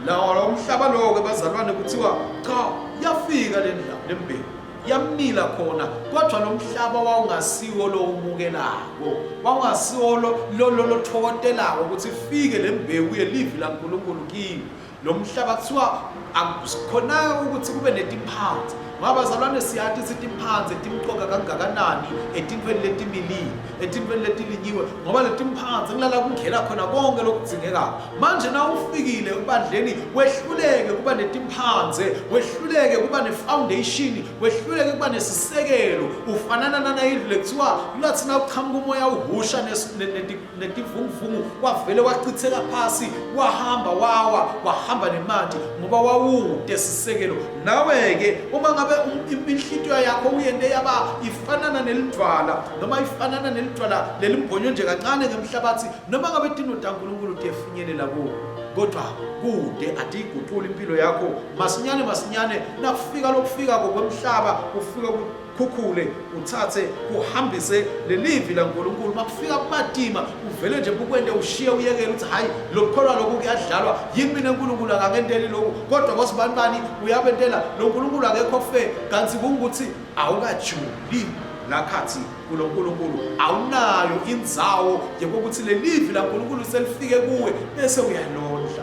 Lawo lo mhlaba lowo ke bazalwane kuthiwa cha yafika le ndlawu lembewu yamila khona kodwa lo mhlaba wawungasiwo lo umukelako wawungasiwo lo lo lothokotelako ukuthi ifike le mbewu yelivi laNkulunkulu kiwo Lo mhlaba kuthiwa akukhonanga ukuthi kube netimphansi ngoba bazalwane siyati ukuthi timphansi timcoka kangakanani etintfweni letimilile etintfweni letilinyiwe ngoba letimphansi kulala kungena khona konke lokudzingekako manje na ufikile ebandleni wehluleke kuba netimphanze wehluleke kuba nefoundation wehluleke kuba nesisekelo ufanana nanayindlu lekuthiwa kulathi na uqhamuka umoya uhusha netivunguvungu wavele wachitheka phasi wahamba wawa wahamba nemanti ngoba wawude sisekelo nawe-ke uma ngabe ngabe um, inhlitiyo yakho uyente yaba ifanana nelidvwala noma ifanana nelidvwala lelimbhonywe nje kancane ngemhlabathi noma ngabe tino taNkulunkulu tiyefinyelela kuwo kodwa kude atiyiguquli impilo yakho masinyane masinyane nakufika lokufika kokwemhlaba kufika kukhukhule uthathe kuhambise lelivi laNkulunkulu makufika kumatima uvele nje bukwente ushiye uyekele uthi hayi lokukholwa lokhu kuyadlalwa yini mina uNkulunkulu akangenteli lokhu kodwa kosibani bani uyabentela lo nkulunkulu akekho fe kanti kungukuthi awukajuli lakhathi kuloNkulunkulu awunayo indzawo yokuthi lelivi laNkulunkulu selifike kuwe bese uyalondla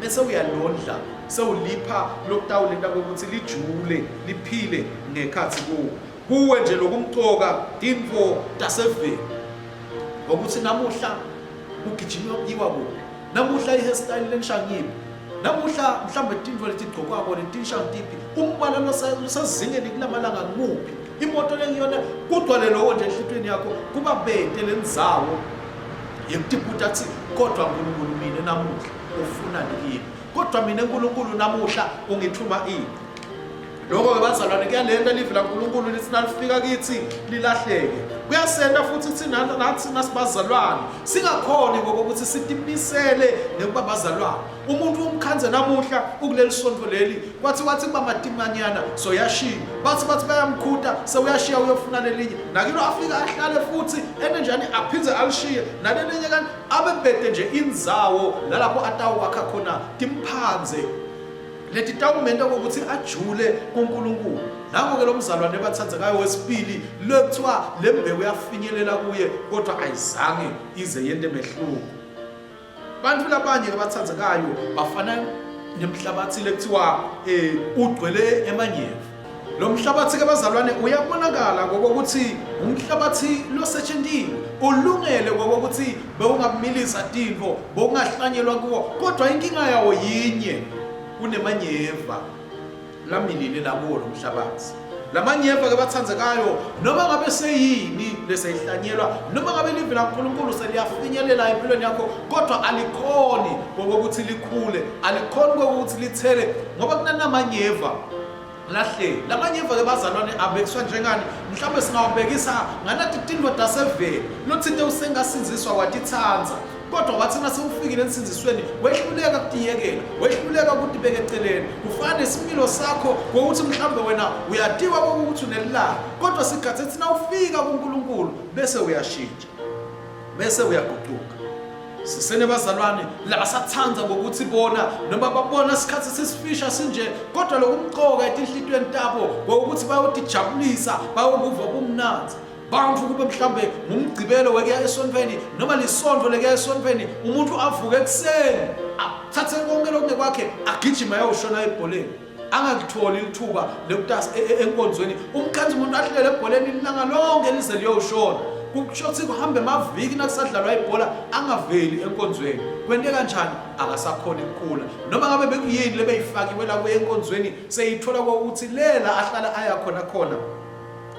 bese uyalondla sewulipha lokutawulenta kokuthi lijule liphile ngekhathi kuwe kuwe nje lokumcoka tintfo taseveni ngokuthi namuhla kugijinywa kuyiwa kuphi namuhla i-hairstyle lensha ngiphi namuhla mhlawumbe tintfo letigcokwako letinsha ngitiphi umbala losezingeni kulamalanga ngimuphi imoto lengiyona kugcwale loko nje enhlitweni yakho kuba bete lendzawo yekutibuta kutsi kodwa nkulunkulu mine namuhla ufunani kimi kodwa mina nkulunkulu namuhla ungithuma ini Lokho-ke bazalwane kuyalenta livi laNkulunkulu lithi nalifika kithi lilahleke. Kuyasenta futhi thina nathi nasibazalwane singakhoni ngokuthi sitimisele ngekuba bazalwane. Umuntu umkhanze namuhla ukuleli sonto leli kwathi wathi kuba matimanyana soyashiya. Bathi bathi bayamkhuta sewuyashiya uyofuna lelinye. Nakilo afika ahlale futhi ene njani aphindze alishiye nalelinye kanti abebhede nje indzawo nalapho atawukwakha khona timphandze letitawumenta kokuthi ajule kuNkulunkulu. Nango-ke lo mzalwane bathandzekayo wesibili lokuthiwa le mbewu yafinyelela kuye kodwa ayizange ize yente mehluko. Bantu labanye-ke bathandzekayo bafana nemhlabathi lekuthiwa um ugcwele emanyevu. Lo mhlabathi-ke bazalwane uyabonakala ngokokuthi umhlabathi losetshentiwe ulungele ngokokuthi bewungamilisa tintfo bowungahlanyelwa kuwo kodwa inkinga yawo yinye kunemanyeva lamilile lakuwo lo mhlabathi lamanyeva ke bathandzekayo noma ngabe seyini leseyihlanyelwa noma ngabe livi laNkulunkulu seliyafinyelela empilweni yakho kodwa alikhoni ngokokuthi likhule alikhoni ngokuthi lithele ngoba kunanamanyeva lahleli lamanyeva ke bazalwane abekiswa njengani mhlawumbe singawabekisa nganathi tindoda seveni lothinte usengasindziswa watithandza kodwa wathi nasewufikile ensindzisweni wehluleka kutiyekela wehluleka ukutibeka eceleni kufana nesimilo sakho ngokuthi mhlawumbe wena uyatiwa kokuthi unelilanga kodwa sikhathi ethi nawufika kuNkulunkulu bese uyashintsha bese uyaguquka Sisenebazalwane labasathanda ngokuthi bona noma babona isikhathi sisifisha sinje kodwa lokumqoka etinhlitweni tabo ngokuthi bayotijabulisa bayokuva ubumnandzi bantu kube mhlambe ngumgcibelo wekuya esontweni noma lisonto lekuya esontweni umuntu avuke ekuseni athathe konke lokungekwakhe agijima ayoshona ebholeni angakutholi lithuba lekutasa e, e, enkonzweni umkhanzi umuntu ahlele ebholeni ilanga lonke lize liyoshona kusho ukuthi kuhambe emaviki nakusadlalwa ibhola angaveli enkonzweni kwente kanjani akasakhona ukukhula noma ngabe bekuyini lebeyifakiwe la kuye enkonzweni seyithola kokuthi lela ahlala aya khona khona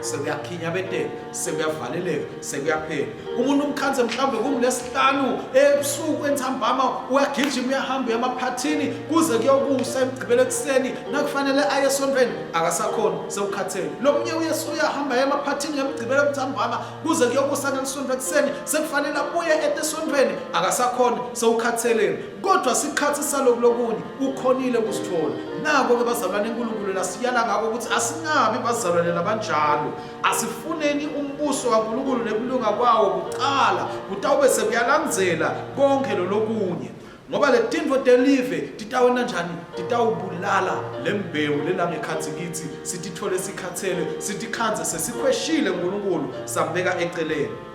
sekuyakhinyabeteka sekuyavaleleka sekuyaphela umuntu umkhanze mhlawumbe kungulesihlanu ebusuku entsambama uyagijima uyahamba uyamaphathini kuze kuyokusa emgqibelo ekuseni nakufanele aye esontweni akasakhona sewukhathele lo munye uyesu uyahamba aye emaphathini ngemgqibelo emthambama kuze kuyokusa ngelisonto ekuseni sekufanele abuye ete esontweni akasakhona sewukhatheleni Kodwa sikhathi saloku lokunye ukhonile ukusithola. Nako ke bazalwane uNkulunkulu lasiyala ngako ukuthi asingabi bazalwane labanjalo. Asifuneni umbuso kaNkulunkulu nekulunga kwawo kuqala, kutawube sekuyalandzela konke lolokunye. Ngoba letintfo telive titawena njani? Titawubulala lembewu lelangekhatsi kitsi, sitithole sikhathele, sitikhandze sesikhweshile uNkulunkulu sambeka eceleni.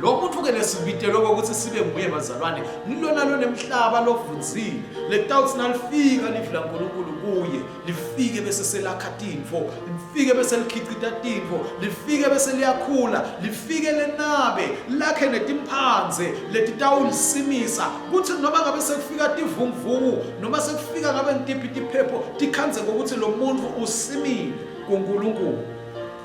Lo muntu ke lesibitelwe kokuthi sibe nguye bazalwane ngilona lonemhlaba lovunzile lekutawuthi nalifika livi laNkulunkulu kuye lifike bese selakha tintfo lifike bese likhicita tintfo lifike bese liyakhula lifike lenabe lakhe netimphandze letitawulisimisa kuthi noma ngabe sekufika tivunguvungu noma sekufika ngabe ngitiphi tiphepho tikhandze ngokuthi lo muntu usimile kuNkulunkulu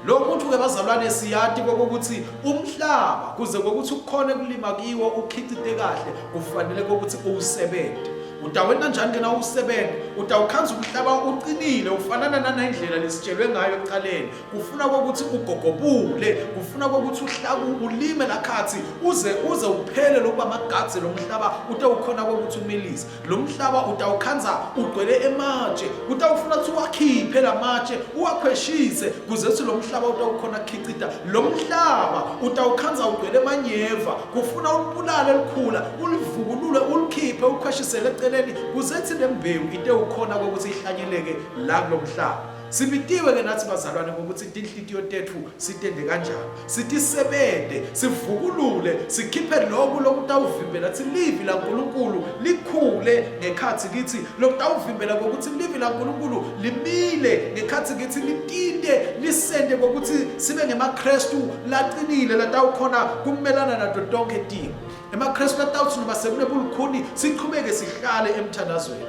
Lo muntu ke bazalwane siyati kokuthi umhlaba kuze kokuthi ukhone kulima kiwo ukhicite kahle kufanele kokuthi uwusebente. Utawenta njani ke nawusebenza? Utawukhandza umhlaba uqinile ufanana nanendlela lesitshelwe ngayo ekuqaleni. Kufuna kokuthi ugogobule, kufuna kokuthi uhlaku ulime lakhathi uze uze uphele lokuba amagadze lomhlaba utawukhona kokuthi umilise. Lo mhlaba utawukhandza ugcwele ematshe, kutawufuna ukuthi uwakhiphe lamatshe uwakhweshise kuze kuthi lo mhlaba utawukhona kukhicita. Lo mhlaba utawukhandza ugcwele emanyeva, kufuna ulibulale likhula, ulivukulule, ulikhiphe, ulikhweshisele eceleni kuze kuthi le mbewu itewukhona kokuthi ihlanyeleke la kulo mhlaba. Sibitiwe ke nathi bazalwane ngokuthi tinhlitiyo tethu sitende kanjani, sitisebente, sivukulule, sikhiphe lokhu lokutawuvimbela thi livi laNkulunkulu likhule ngekhathi kithi, lokutawuvimbela ngokuthi livi laNkulunkulu limile ngekhathi kithi, litinte lisente ngokuthi sibe ngemaKristu laqinile latawukhona kumelana nato tonke timo. EmaKristu latawuthi noma sekunebulukhuni sichubeke sihlale emthandazweni.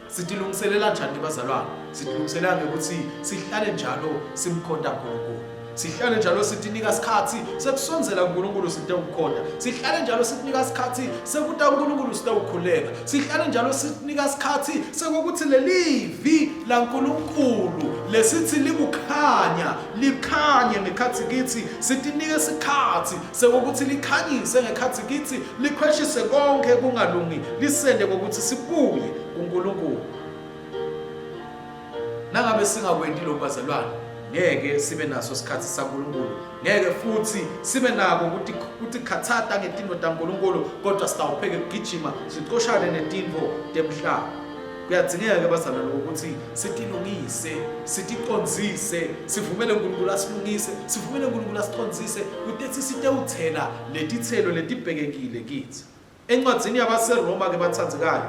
Sitilungiselela njani bazalwane? Sitilungiselela ngekuthi sihlale njalo simkhonta uNkulunkulu. Sihlale njalo sitinika isikhathi sekusondzela kuNkulunkulu sitewukhonta. Sihlale njalo sitinika isikhathi sekuta uNkulunkulu sitewukhuleka. Sihlale njalo sitinika isikhathi sekukuthi lelivi laNkulunkulu lesithi likukhanya likhanye ngekhathi kithi. Sitinike isikhathi sekukuthi likhanyise ngekhathi kithi likhweshise konke kungalungi lisende kokuthi sibuye kuNkulunkulu. Nangabe singakwenti lokhu bazalwane, ngeke sibe naso isikhathi saNkulunkulu, ngeke futhi sibe nako kutikhathata ngetinto taNkulunkulu, kodwa sitawupheke kugijima sicoshane netinto temhlaba. Kuyadzingeka-ke bazalwane ukuthi sitilungise, siticondzise, sivumele uNkulunkulu asilungise, sivumele uNkulunkulu asicondzise kutethi sitewuthela letitselo letibhekekile kithi. Encwadzini yabaseRoma ke batsandzekayo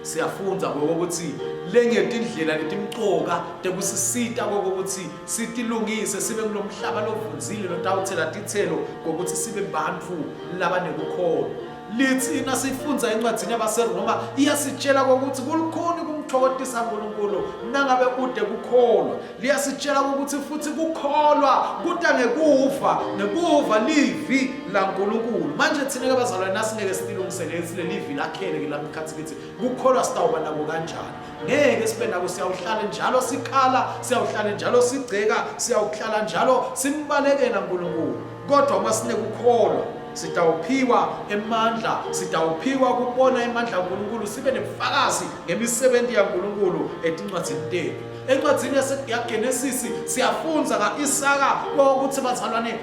siyafundza ngokuthi lenye tindlela letimcoka tekusisita kokuthi sitilungise sibe kulomhlaba lovundzile lotawuthela titselo ngokuthi sibe bantfu labanekukholwa. Lithi nasifundza encwadzini yabaseRoma iyasitshela kokuthi kulukhuni kumthokozisa uNkulunkulu nangabe ude kukholwa. Liyasitshela ukuthi futhi kukholwa kuta ngekuva, ngekuva livi laNkulunkulu. Manje thina ke bazalwane nasingeke sililungiselele leli livi lakhele ke lamkhathi kithi kukholwa sitawuba nako kanjani? Ngeke sibe nako, siyawuhlala njalo sikhala, siyawuhlala njalo sigceka, siyawuhlala njalo simbalekela uNkulunkulu. Kodwa uma sinekukholwa sitawuphiwa emandla, sitawuphiwa kubona emandla kaNkulunkulu, sibe nebufakazi ngemisebenzi yaNkulunkulu etincwadzini tethu. Encwadzini yaGenesisi siyafundza nga-Isaka ukuthi bazalwane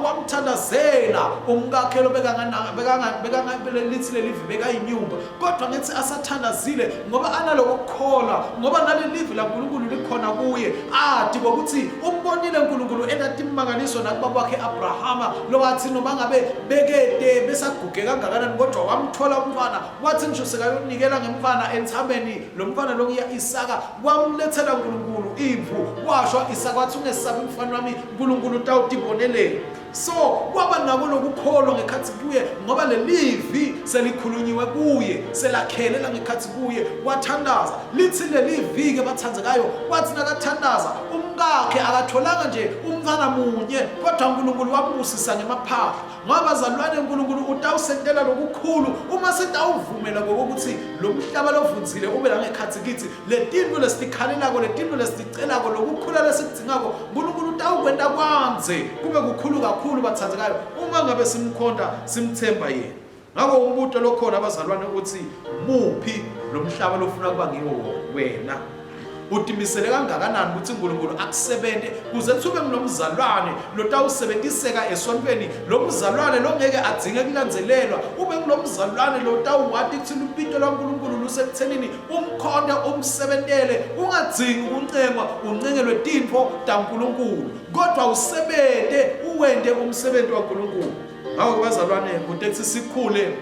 wamthandazela umkakhe lo lithi lelivi bekayinyumba, kodwa ngethi asathandazile ngoba analoko kukholwa, ngoba nalelivi laNkulunkulu likhona kuye, ati ngokuthi umbonile uNkulunkulu entatimangaliso nakuba kwakhe Abrahama lowathi noma ngabe bekede besaguge kangakanani kodwa wamthola umntwana. Wathi ngisho sekayonikela ngemfana entsabeni, lo mfana lo ngiya Isaka, wamlethela uNkulunkulu imvu. Washo Isaka wathi ungesabi mfana wami, uNkulunkulu utawutibonelela. So kwaba nako lokukholwa ngekhathi kuye ngoba lelivi selikhulunyiwe kuye, selakhele la ngekhathi kuye, wathandaza. Lithi lelivi ke bathandzekayo, wathi nakathandaza umkakhe akatholanga nje umfana munye, kodwa uNkulunkulu wambusisa ngemaphahla. Ngoba bazalwane uNkulunkulu utawusentela lokukhulu uma sitawuvumela ngokuthi lo mhlaba lovundzile ube la ngekhathi kithi, letinto lesitikhalelako, letinto lesiticelako, lokukhula lesikudzingako, uNkulunkulu utawukwenta kwandze kube kukhulu kakhulu bathandzekayo uma ngabe simkhonta simthemba yena. Ngakho umbuto lokhona bazalwane uthi muphi lo mhlaba lofuna kuba ngiwo wena? Utimisele kangakanani ukuthi uNkulunkulu akusebente kuze kuthiwe ngulomzalwane lotawusebentiseka esontweni, lo mzalwane longeke adzinge kulandzelelwa, ube ngulomzalwane lotawuwati kutsi lubito lwaNkulunkulu lusekuthenini umkhonte umsebentele, ungadzingi ukuncengwa uncengelwe tintfo taNkulunkulu, kodwa usebente uwente umsebenti waNkulunkulu. Ngakho bazalwane, kutethi sikhule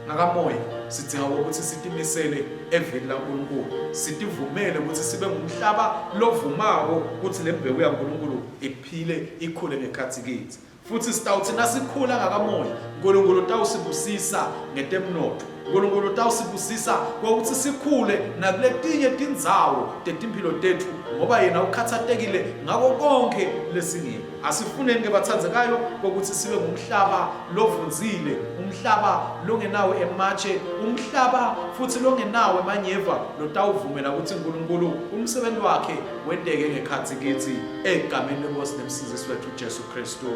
ngakamoya sidzinga ukuthi sitimisele evini laNkulunkulu, sitivumele ukuthi sibe ngumhlaba lovumako ukuthi le mbewu yaNkulunkulu iphile ikhule ngekhathi kithi. Futhi sitawuthi nasikhula ngakamoya, uNkulunkulu utawusibusisa ngetemnotfo. uNkulunkulu utawusibusisa ngokuthi sikhule nakuletinye tindzawo tetimphilo tetfu. ngoba yena ukhathatekile ngako konke lesingiko. Asifuneni ke bathandzekayo kokuthi sibe ngumhlaba lovundzile, umhlaba longenawo ematshe, umhlaba futhi longenawo emanyeva lotawuvumela ukuthi uNkulunkulu umsebenzi wakhe wenteke ngekhatsi kithi egameni leNkosi nemsindzisi wethu Jesu Kristu.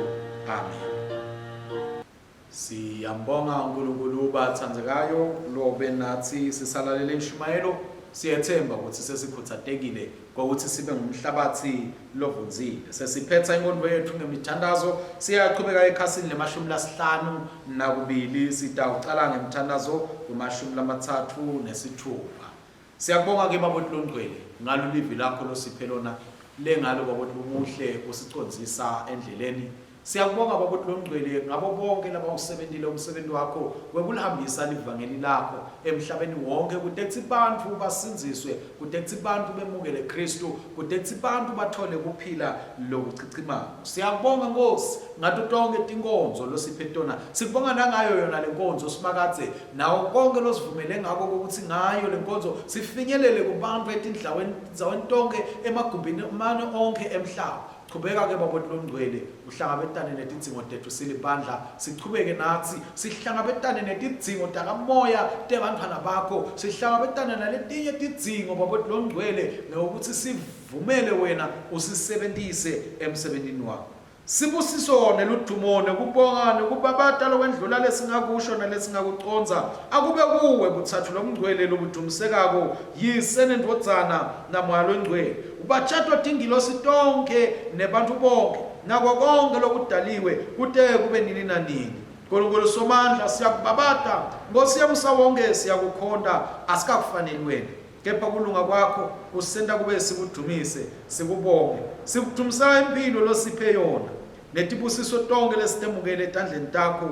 Amen. Siyambonga uNkulunkulu bathandzekayo lobe nathi sisalalele inshumayelo. Siyethemba ukuthi sesikhuthatekile ngokuthi sibe ngumhlabathi lovundzile. Sesiphetha inkonzo yethu ngemithandazo. Siyachubeka ekhasini lemashumi lasihlanu nakubili sitawucala ngemthandazo wemashumi 36. Siyakubonga ke Baba Longcwele ngalo livi lakho losiphe lona lengalo Baba umuhle usicondzisa endleleni. Siyakubonga Baba Longcwele ngabo bonke labawusebentile umsebenzi wakho wekulihambisa livangeli lakho emhlabeni wonke kute kutsi bantfu basindziswe, kute kutsi bantfu bemukele Kristu, kute kutsi bantfu bathole kuphila lokuchichimako. Siyakubonga Nkosi ngato tonke tinkonzo losiphe tona. Sikubonga nangayo yona lenkonzo Simakadze nawo konke losivumele ngako ukuthi ngayo lenkonzo sifinyelele kubantfu etindzaweni tonke emagumbini mane onkhe emhlaba. Chubeka ke Baba Longcwele uhlangabetane netidzingo tetfu silibandla, sichubeke natsi sihlangabetane netidzingo takamoya tebantfwana bakho, sihlangabetane naletinye tidzingo Baba Longcwele ngekuthi sivumele wena usisebentise emsebentini wakho. Sibusiso neludumo nekubonga nekubabata lokwendlula lesingakusho nalesingakucondza akube kuwe butsatfu lobungcwele lobudumisekako, Yise neNdvodzana naMoya loNgcwele. Ubatjatwa tingilosi tonkhe nebantfu bonkhe nako konkhe lokudaliwe kute kube nini nanini. Nkulunkulu Somandla, siyakubabata, Nkhosi yemusa wonkhe, siyakukhonta, asikakufaneli wena. Kepha kulunga kwakho kusenta kube sikudumise, sikubonge. Sikudumisela imphilo losiphe yona, netibusiso tonkhe lesitemukele etandleni takho.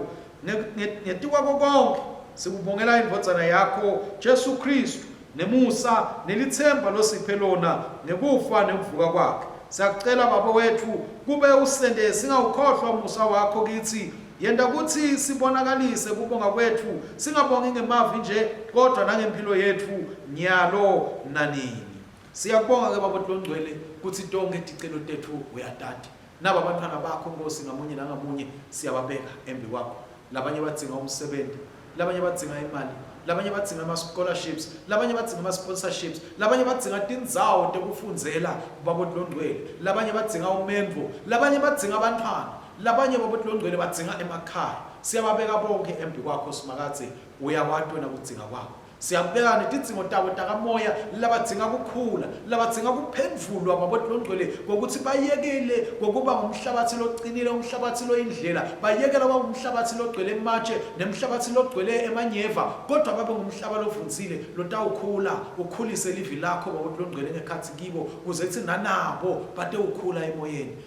Ngetikwako konkhe, sikubongela iNdvodzana yakho, Jesu Khristu, nemusa nelitsemba losiphe lona ngekufa nekuvuka kwakhe. Siyakucela Babe wetfu kube usente singawukhohlwa umusa wakho kitsi. Yenta kutsi sibonakalise kubonga kwetfu, singabongi ngemavi nje, kodvwa nangemphilo yetfu nyalo nanini. Siyakubonga ke Baba Longcwele kutsi tonkhe ticelo tetfu uyatati. Naba abantfwana bakho Nkosi ngamunye nangamunye siyababeka embi kwakho. Labanye badzinga umsebenzi, labanye badzinga imali, labanye badzinga ama-scholarships, labanye badzinga ama-sponsorships, labanye badzinga tindzawo tekufundzela Baba Longcwele, labanye badzinga umendvo, labanye badzinga abantfwana, labanye Baba Longcwele badzinga emakhaya. Siyababeka bonke embi kwakho Simakadze, uyakwati wena kudzinga kwabo. Siyabeka netidzingo tabo takamoya labadzinga kukhula, labadzinga kuphendvulwa Baba Longcwele ngokuthi bayekele ngokuba ngumhlabathi locinile, umhlabathi loyindlela, bayekela kuba ngumhlabathi logcwele ematshe nemhlabathi logcwele emanyeva, kodwa babe ngumhlaba lovundzile lotawukhula ukhulise livi lakho Baba Longcwele ngekhatsi kibo kuze kutsi nanabo batewukhula emoyeni.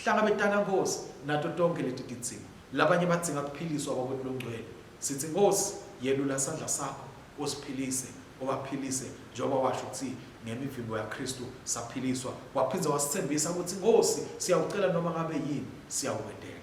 Hlangabetana Nkosi nato tonke leti tidzingo. Labanye badzinga kuphiliswa Baba Longcwele. Sithi Nkosi yelula sandla sakho usiphilise ubaphilise njengoba washo ukuthi ngemivimbo yaKristu saphiliswa, waphindze wasithembisa ukuthi Nkosi siyawucela noma ngabe yini siyawukwentela.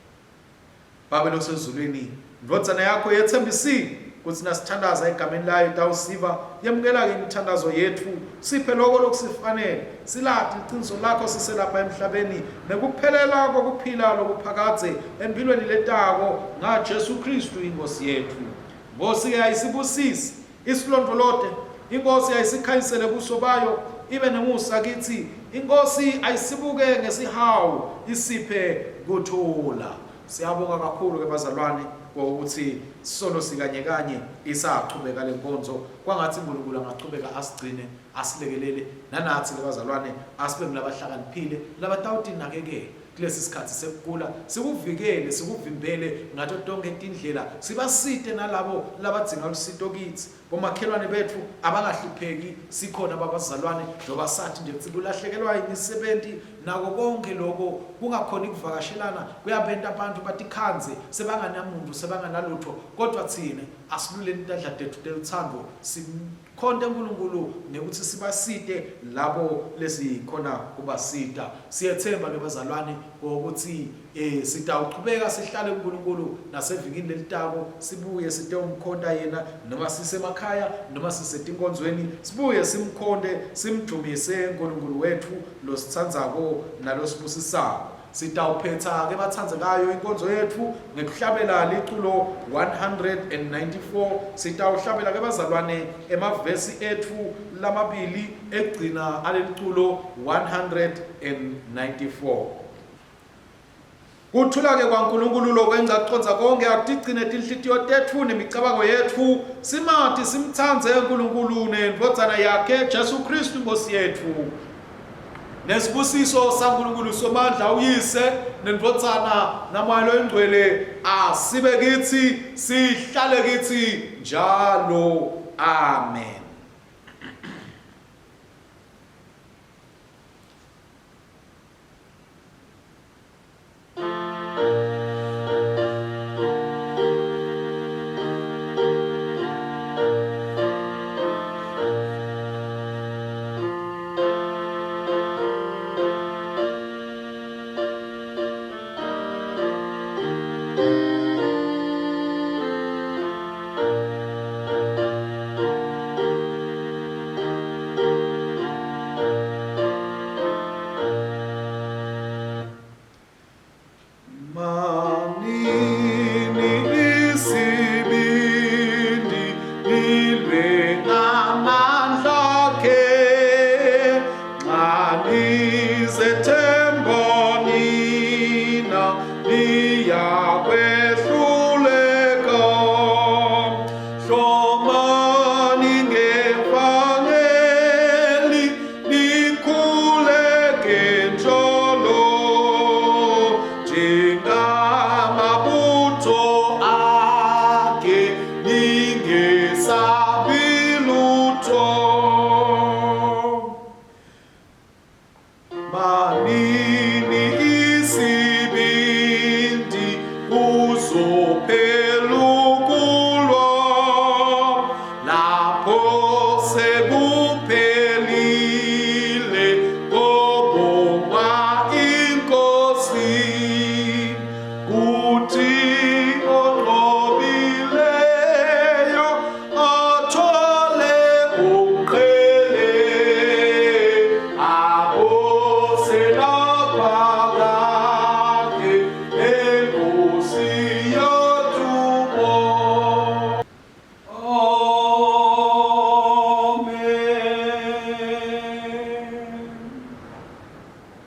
Babe losezulwini, indvodzana yakho yetsembisile kutsi nasithandaza egameni layo itawusiva. Yemukela-ke imithandazo yetfu, siphe loko lokusifanele, silati liciniso lakho siselapha emhlabeni nekuphelela kokuphila lokuphakadze emphilweni letako ngaJesu Kristu iNkhosi yetfu. Nkosi-ke ayisibusise, isilondvolote, iNkhosi ayisikhanyisele buso bayo, ibe nemusa kitsi, iNkhosi ayisibuke ngesihawu, isiphe kuthula. Siyabonga kakhulu ke bazalwane ngokuthi solo sikanye kanye isachubeka lenkonzo. Kwangathi uNkulunkulu angachubeka asigcine, asilekelele nanathi ke bazalwane, asibe ngulabahlakaniphile labatawutinakekela kulesi sikhathi sekugula, sikuvikele, sikuvimbele ngato tonke tindlela, sibasite nalabo labadzinga lusito kitsi. Bomakhelwane betfu abangahlupheki, sikhona babazalwane njengoba sathi nje kutsi kulahlekelwa imisebenti nako konke loko kungakhoni kuvakashelana kuyabenta abantu batikhandze sebanganamuntu sebanganalutho, kodwa tsine asiluleni tandla tetfu telutsandvo sikhonte uNkulunkulu ngekuthi sibasite. labo lesikhona kubasita. Siyethemba ke bazalwane ngokuthi eh sitawuchubeka sihlale kuNkulunkulu nasevikini lelitako sibuye sitewumkhonta yena noma sisemakhaya noma sisetinkonzweni sibuye simkhonte simdumise uNkulunkulu wethu lositsandzako nalosibusisako. Sitawuphetha-ke batsandzekayo inkonzo yetfu ngekuhlabela liculo 194. Sitawuhlabela-ke bazalwane emavesi etfu lamabili ekugcina aleliculo 194. Kuthula-ke kwaNkulunkulu lokwengca kucondza konkhe akutigcine tinhlitiyo tetfu nemicabango yetfu, simati simtsandze uNkulunkulu neNdvodzana yakhe Jesu Khristu Nkhosi yetfu. Nesibusiso saNkulunkulu Somandla uYise neNdvodzana naMoya loyiNgcwele asibe kitsi sihlale kitsi njalo. Amen. Manini isibindi nilwe ngamandla akhe nxa nizethemba nina niyakwehluleka hlomani ngevangeli Nikhuleke njalo njengamabutho akhe ningesabi lutho. Manini.